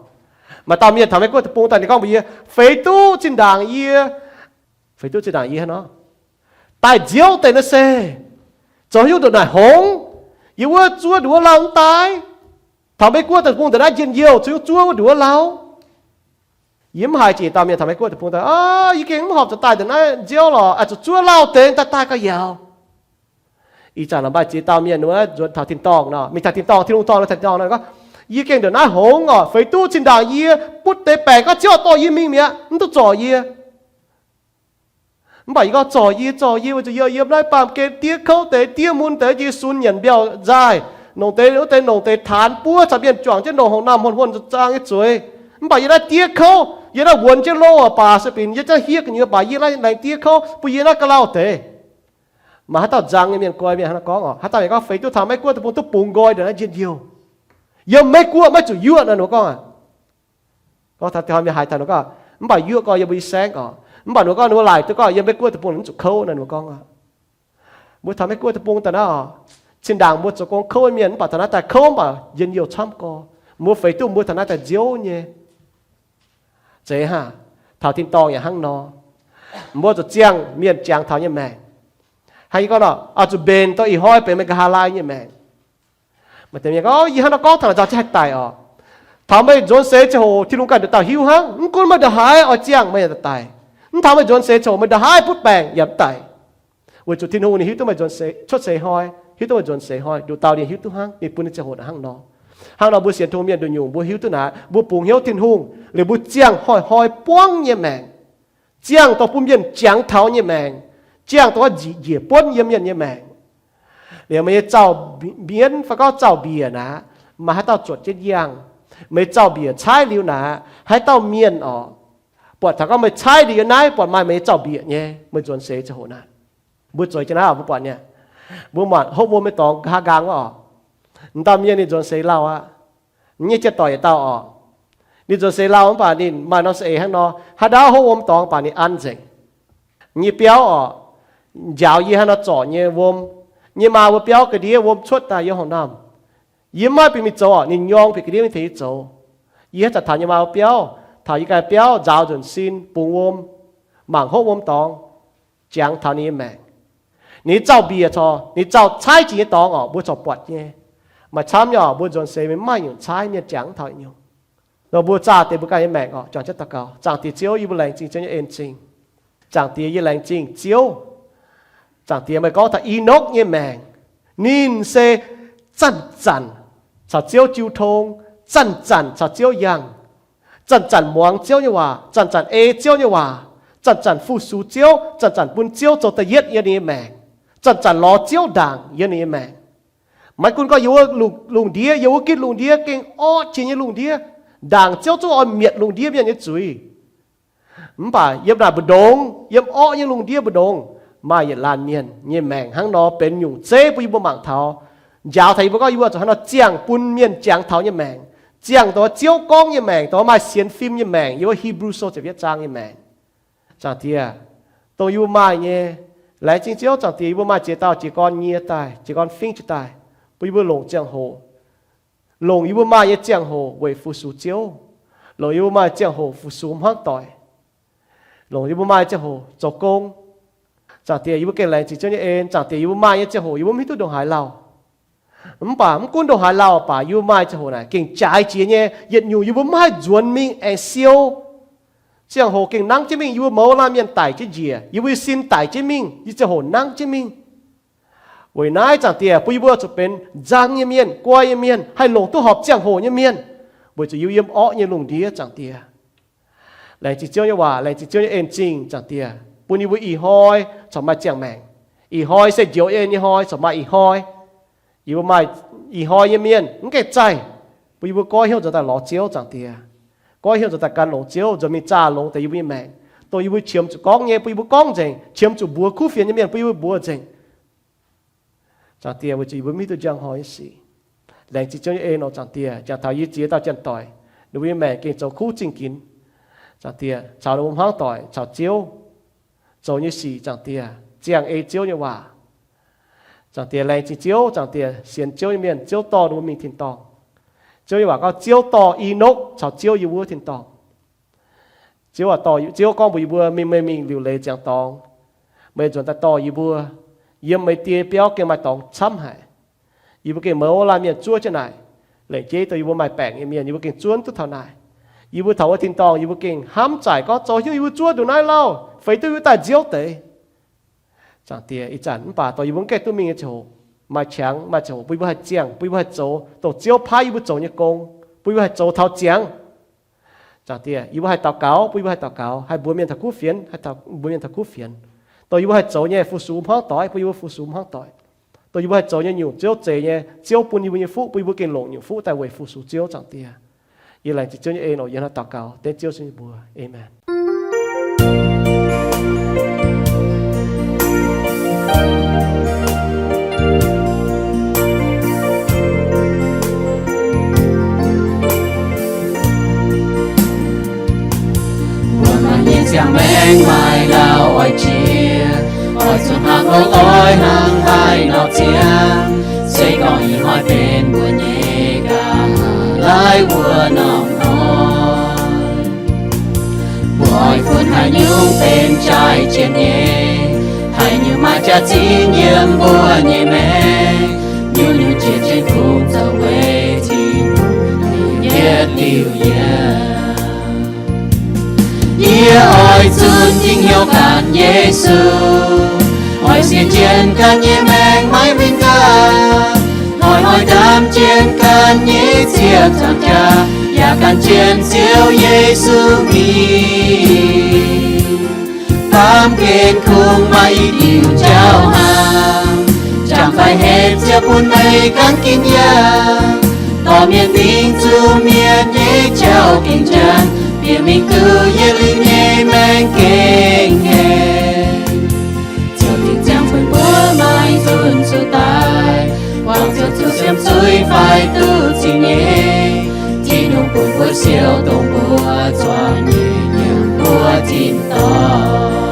maaih dauh mienh taux Meiv Guoqv deic-bung daaih ninh gorngv mbuox yie, feix duqv zinh ndaangc yie, feix duqv zinh ndaangc yie hnangv nor, daaih nziouv deix naaiv se zoux haaix nyungc ndongc naaic hngongx, yiem wuov zuov nduqc wuov lauh mv daaih. Taux Meiv Guoqv deic-bung ndongc naaiv njien-youh zoux haaix nyungc zuov wuov nduqc wuov lauh. Yie mv haiz jiex dauh mienh taux Meiv Guoqv deic-bung daaih, yie gengh mv horpc zuqc daaih ndongc naaiv nziouv lorqc, zuqc zuov lauh deix daaih daaih gauh yaauc. Ih zanc la'maih ziex dauh mienh wuov nzuonx taux tin-dorngh nor, mingh taux tin-dorngh, Tin-Hungh dorh nor taux tin-dorngh nor gorngv, yie gengh ndongc naaiv hngongx oc, feix duqv zinh ndaangc yie butv deix baengc gorngv Ziouv dorh yie mingh mi'aqv, mv duqv zorc yie. Mv baac yie gorngv, zorc yie, zorc yie, weic zuqc yie yiem naaiv baamh gen diev kouv deix, diev mun deix, yie sunx nyanc mbiauh nzaaih, longc deix wuov deix longc deix taanx buov caux mienh juangc jienv longc hongc naamh hmuonx hmuonx za'zaang nyei zueiz. Mv baac yie naaiv diev kouv, yie naaiv wuonx jienv lov baac se binc yie zungv hiuv gu'nyuoz baac yie naaiv laengz diev kouv bun yie naaiv ga'lauh deix. Maaih haaix dauh nzang nyei mienh guai mienh hnangv naaiv gorngv oc, haaix dauh yaac gorngv feix duqv taux Meiv Guoqv deic-bung duqv bungx nqoi ndongc naaiv njien-youh. Yiem Meiv Guoqv maiv zuqc yuoqv nor, ninh mbuo gorngv. Gorngv taux mienh haiz taux ninh gorngv, mv baac yuoqv gorngv yiem mbuo nyei saengv oc. Mv baac ninh mbuo gorngv ninh mbuo laaic duqv gorngv yiem Meiv Guoqv deic-bung mv zuqc kouv nor, ninh mbuo gorngv. Mbuo taux Meiv Guoqv deic-bung daaih naaiv oc, zinh ndaangc mbuo zoux gong kouv nyei mienh mv baac taux naaiv daaih kouv mv baac njien-youh camv gorx. Mbuo feix duqv mbuo taux naaiv daaih nziouv nyei. Zeiz hnangv, taux tin-dorngh yaac hnangv nor. Mbuo zuqc ziangh mienh jangx taux nyei maengc. Hnangv yie gorngv nor, oix zuqc mbenc dongh ih hnoi benx meih nqa'haav laai nyei maengc. Maaih deix mienh gorngv, yie hnangv nor gorngv taux naaic nzauh jienv haih daic oc. Taux meih nzuonx seix ziangh hoc Tin-Hungh ganh nduqc dauh hiuv hnangv. Mv gunv meih ndongc haaix oix ziangh meih yaac daic. Mv taux meih nzuonx seix ziangh hoc meih ndongc haaix butv baengc yaac mv daic. Weic zuqc Tin-Hungh ninh hiuv duqv meih nzuonx seix, cuotv seix hnoi, hiuv duqv meih nzuonx seix hnoi, nduqc dauh ninh hiuv duqv hnangv, ninh bun ninh ziangh hoc naaic hnangv nor. Hnangv nor mbuo sienx Tin-Hungh mienh nduqc nyungc mbuo hiuv duqv naaic, mbuo bungx hnyouv Tin-Hungh liuz mbuo ziangh hnoi-hnoi buangv nyei maengc, ziangh dongh bun mienh jangx taux nyei maengc, ziangh dongh njiec buonv yiem mienh nyei maengc. Liuz meih nyei zaux mienv fai gorngv zaux mbiec naaic, maaih haaix dauh zuotc jienv yangh? Meih zaux mbiec caaiv liuz naaic, haaix dauh mienh oc, buatc taux gorngv meih caaiv liuz yiem naaiv buatc maaih meih nyei zaux mbiec nyei, meih nzuonx seix ziangh hoc naaic. Mbuo zueiz jienv naaiv mbuo buatc nyei, mbuo muangx hopv wuom nyei dorngx nqa'haav nqaang wuov oc. M'dauh mienh ninh nzuonx seix lauh aqv. Nyei jiex doic yietc dauh oc. Ninh nzuonx seix lauh mv baac ninh maaih norm za'eix hnangv nor, haaix ndau hopv wuom dorngx baac ninh an nzengc. Nyei biauv oc, njaaux yie hnangv nor zorc nyei wuom. Nyei maa mbuo biauv ga'ndiev wuom cuotv daaih yiem horngh normh. Yie mv maaih bieqc mingh zoux oc, ninh nyorng bieqc ga'ndiev mingh tengx yie zoux. Yie haaix zanc taux nyei maa mbuo biauv, taux yie ganh biauv nzaaux nzunc sin bungx wuom, mangc hopv wuom dorngx, jangx taux ninh nyei maengc. Ninh zaux mbiec corc, ninh zaux caaiv jiex nyei dorngx oc, mbuo corc buatc nyei. Maaih camv nyei oc, mbuo nzuonx seix maiv maaih nyungc caaiv mienh jangx mv taux nyungc. Nor mbuo zaah deix mbuo ganh nyei maengc oc, juangc jienv daux gaux. Zaangc Diex Ziouv, yie mbuo laengz zingh Ziouv nyei en-zingh. Zaangc Diex, yie laengz zingh Ziouv. Zaangc Diex, meih gorngv taux Enokv nyei maengc, ninh se zanc-zanc caux Ziouv jiu tong, zanc-zanc caux Ziouv yangh, zanc-zanc muangx Ziouv nyei waac, zanc-zanc ei Ziouv nyei waac, zanc-zanc fu-sux Ziouv, zanc-zanc bun Ziouv zoux da'yietv yiem ninh nyei maengc, zanc-zanc lorz Ziouv ndaangc yiem ninh nyei maengc. Maiv gunv gorngv yiem wuov lungh, lungh ndiev, yiem wuov gitv lungh ndiev gengh orqv jiex nyei lungh ndiev, ndaangc Ziouv zungv oix mietc lungh ndiev mienh nyei zuiz. Mv baac yiem naaic mbu'ndongx, yiem orqv nyei lungh ndiev mbu'ndongx, maaih yietc laanh mienh nyei maengc hnangv nor benx nyungc zeiv bun yie mbuo mangc taux. Njaaux taux yie mbuo gorngv yie mbuo zuqc hnangv nor ziangh bun mienh jangx taux nyei maengc, ziangh dongh Ziouv gorngv nyei maengc, dongh maaih sienx fim nyei maengc, yiem wuov Hebrew sou ziepc yietv zaang nyei maengc. Zaangc Diex, dongh yie mbuo maaih nyei, laengz zingh Ziouv. Zaangc Diex, yie mbuo maaih ziex dauh jiez gorn nyie daaih, jiez gorn fingv jiez daaih, bun yie mbuo longc ziangh hoc, longc yie mbuo maaih nyei ziangh hoc weic fu-sux Ziouv, longc yie mbuo maaih ziangh hoc fu-sux hmuangv doic, longc yie mbuo maaih ziangh hoc zoux gong. Zaangc Diex, yie mbuo gengh laengz zingh Ziouv nyei en. Zaangc Diex, yie mbuo maaih nyei ziangh hoc yie mbuo mv hiuv duqv ndongc haaix lauh. Mv baac mv gunv ndongc haaix lauh baac yie mbuo maaih ziangh hoc naaic gengh jaaix jiex nyei. Yietc nyungc yie mbuo maiv haih nzuonx mingh aengx siou. Ziangh hoc gengh nangv jienv mingh, yie mbuo mouz laanh mienh daic jienv njiec, yie mbuo nyei sin daic jienv mingh, yie ziangh hoc nangv jienv mingh. Weic naaiv, Zaangc Diex, bun yie mbuo zuqc benx nzang nyei mienh, guai nyei mienh, haih longc duqv horpc ziangh hoc nyei mienh, weic zuqc yie mbuo yiem orqv nyei lungh ndiev, Zaangc Diex. Laengz zingh Ziouv nyei waac, laengz zingh Ziouv nyei en zingh, Zaangc Diex, bun yie mbuo ih hnoi corc maaih ziangh maengc. Ih hnoi se njoux en nyei hnoi, corc maaih ih hnoi. Yie mbuo maaih ih hnoi nyei mienh mv gaengh zaih, bun yie mbuo goiv hnyouv nzuonx daaih lorz Ziouv, Zaangc Diex. Goiv hnyouv nzuonx daaih gan longx Ziouv, nzuonx mingh zaah longx deix yie mbuo nyei maengc. Dongh yie mbuo qiemx zuqc gorngv nyei, bun yie mbuo gorngv nzengc. Qiemx zuqc mbuox kuv fienx nyei mienh, bun yie mbuo mbuox nzengc. Zaangc Diex, weic zuqc yie mbuo mv hiuv duqv njang hnoi nyei sic. Laengz zingh Ziouv nyei en oc, Zaangc Diex. Jangx taux yie ziex dauh janx-doic, ninh mbuo nyei maengc gengh zoux kuv zingh ginx, Zaangc Diex, caux ninh mbuo hmuangv doic caux Ziouv zoux nyei sic, Zaangc Diex, ziangh ei Ziouv nyei waac. Zaangc Diex, laengz zingh Ziouv, Zaangc Diex, sienx Ziouv nyei mienh, Ziouv dorh ninh mbuo mingh tin-dorngh. Ziouv nyei waac gorngv, Ziouv dorh Enokv caux Ziouv yiem wuov tin-dorngh. Ziouv, Ziouv gorngv mbuox yie mbuo, Meih, meih mingh liuc leiz ziangx dorngx, meih nzuonx daaih dorh yie mbuo. Yiem meih die biauv gengh maaih dorngx camv haic. Yie mbuo gengh mouz laanh mienh zuov jienv naaic. Lengc jeiv dongh yie mbuo maaih baengc nyei mienh, yie mbuo gengh zuov duqv taux naaic. Yie mbuo taux wuov tin-dorngh, yie mbuo gengh hnamv zaaic gorngv, Zoux haaix nyungc yie mbuo zuov nduqc naaiv lauh? Feix duqv yie mbuo daaih nziouv deix. Zaangc Diex, ih zanc mv baac dongh yie mbuo mv gaengh duqv mingh nyei ziangh hoc, maaih qangx maaih ziangh hoc bun yie mbuo haih ziangh, bun yie mbuo haih zoux dongh Ziouv paaiv yih mbuo zoux nyei gong, bun yie mbuo haih zoux taux ziangx. Zaangc Diex, yie mbuo haih daux gaux, bun yie mbuo haih daux gaux, haih mbuox mienh taux kuv fienx, haih mbuox mienh taux kuv fienx. Dongh yie mbuo haih zoux nyei fu-sux hmuangv doic, bun yie mbuo fu-sux hmuangv doic. Dongh yie mbuo haih zoux nyei nyungc Ziouv zeix nyei, Ziouv bun yie mbuo nyei fuqv, bun yie mbuo gengh longc nyungc fuqv daaih weic fu-sux Ziouv, Zaangc Diex. Yie laengz zingh Ziouv nyei en oc, yie hnangv daux gaux dengv Ziouv Yesu nyei mbuox. Aamen. Mbuo maaih nyei ziangh maengc maaih lauh oix jiex, oix zuqc hnangv oix hnangv haaix nor ziangh, se gorngv ih hnoi benx mbuo nyei ga'haav laaic wuov norm hnoi. Mbuo oix funx haaix nyungc benx jaaix jienv nyei, haaix nyungc maaih jaax-zingv yiem mbuo nyei maengc, nyungc-nyungc jiex jienv kungx zoux weic Tin-Hungh nyei yietc liuz yiem. Yie oix zunc dingc hnyouv gan Yesu, oix sienx jienv ganh nyei maengc maiv winh nqaang, oix, oix ndaam jienv ganh nyei ziepc nzaangc jaax, yaac gan jienv Ziouv Yesu mingh. Baamh gen kungx maaih i diuc jauv-hnaangx, jangx fai hetv ziouc bun meih gan ginv yangh. Dorh mienh mingh zuqc mienh nyei jauv-gengh njang, bieqc mingh duqv yietc liuz nyei maengh gengh ngaengc. Ziouv Tin-Hungh ziangh bun mbuo maiv nzunc zuqc daic, buangh Ziouv zuqc siemv zuiz fai duqv zingh nyei. Tin-Hungh bun mbuo siou dongh mbuo zuangx nyei yiem mbuo tin-dorngh.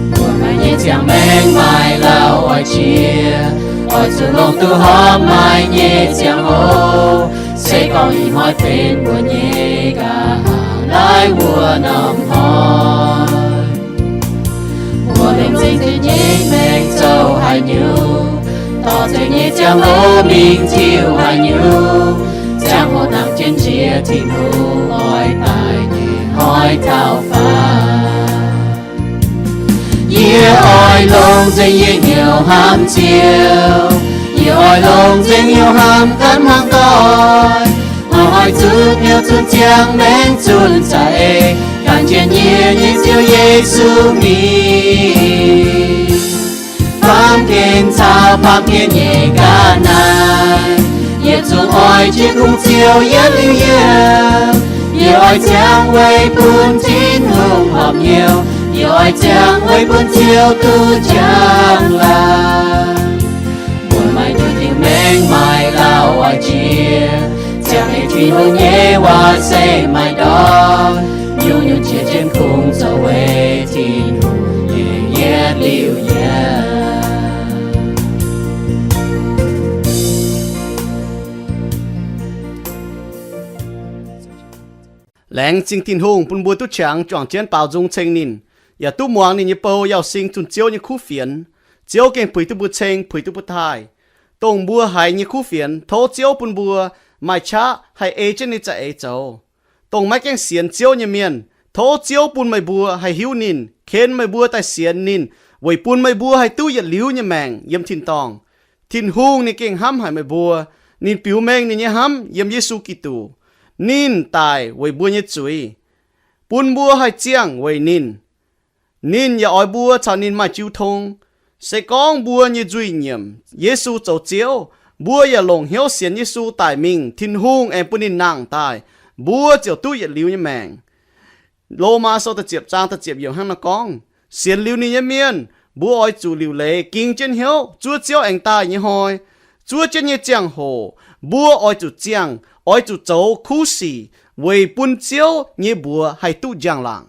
Mbuo maaih nyei ziangh maengc maaih lauh oix jiex, oix zuqc longc duqv horpc maaih nyei ziangh hoc, se gorngv ih hnoi benx mbuo nyei ga'haav laaic wuov norm hnoi. Mbuo longc nzengc njiec nyei maengc zoux haaix nyungc, dorh nzengc nyei ziangh hoc mingh tiuv haaix nyungc, ziangh hoc nangc jienv njiec Tin-Hungh oix daaih nyei hnoi taux faaux. Yie oix longc nzengc yie hnyouv hnamv Ziouv, yie oix longc nzengc hnyouv hnamv ganh hmuangv doic, oix zuqc hnyouv zunc ziangh maengc zunc za'eix, gan jienv yie nyei Ziouv Yesu mingh. Baamh gen caux baamh gen nyei ga'naaiv, yie zungv oix jiex kungx Ziouv yietc liuz yiem. Yie oix ziangh weic bun Tin-Hungh horpc hnyouv, yie oix ziangh weic bun Ziouv duqv njang-laangc. Mbuo maaih nduqc diuh maengc maaih lauh oix jiex, ziangh ei Tin-Hungh nyei waac se maaih ndortv, nyungc-nyungc jiex jienv kungx zoux weic Tin-Hungh nyei yietc liuz yiem. Laengz zingh Tin-Hungh bun mbuo duqv qangx juangc jienv baaux nzung ceng ninh, yaac duqv muangx ninh nyei bou yauh sing zunh Ziouv nyei kuv fienx. Ziouv gengh puix duqv mbuo ceng, puix duqv mbuo taaih. Dongh mbuo haiz nyei kuv fienx, tov Ziouv bun mbuo maaih qaqv haih ei jienv ninh za'eix zoux. Dongh maiv gaengh sienx Ziouv nyei mienh, tov Ziouv bun meih mbuo haih hiuv ninh, ken meih mbuo daaih sienx ninh, weic bun meih mbuo haih duqv yietc liuz nyei maengc yiem tin-dorngh. Tin-Hungh ninh gengh hnamv haic meih mbuo. Ninh biux mengh ninh nyei hnamv yiem Yesu Giduc. Ninh daic weic mbuo nyei zuiz, bun mbuo haih ziangh weic ninh. Ninh yaac oix mbuo caux ninh maaih jiu tong. Se gorngv mbuo nyei nzuih nyiemc Yesu zoux Ziouv, mbuo yaac longc hnyouv sienx Yesu daic mingh, Tin-Hungh aengx bun ninh nangh daaih, mbuo ziouc duqv yietc liuz nyei maengc. Lomaa Sou da'ziepc zaang da'ziepc yiemc hnangv naaiv gorngv, sienx liuz ninh nyei mienh, mbuo oix zuqc liuc leiz ging jienv hnyouv zuov Ziouv aengx daaih nyei hnoi. Zuov jienv nyei ziangh hoc, mbuo oix zuqc ziangh, oix zuqc zoux kuv sic weic bun Ziouv nyei mbuox haih duqv njang-laangc.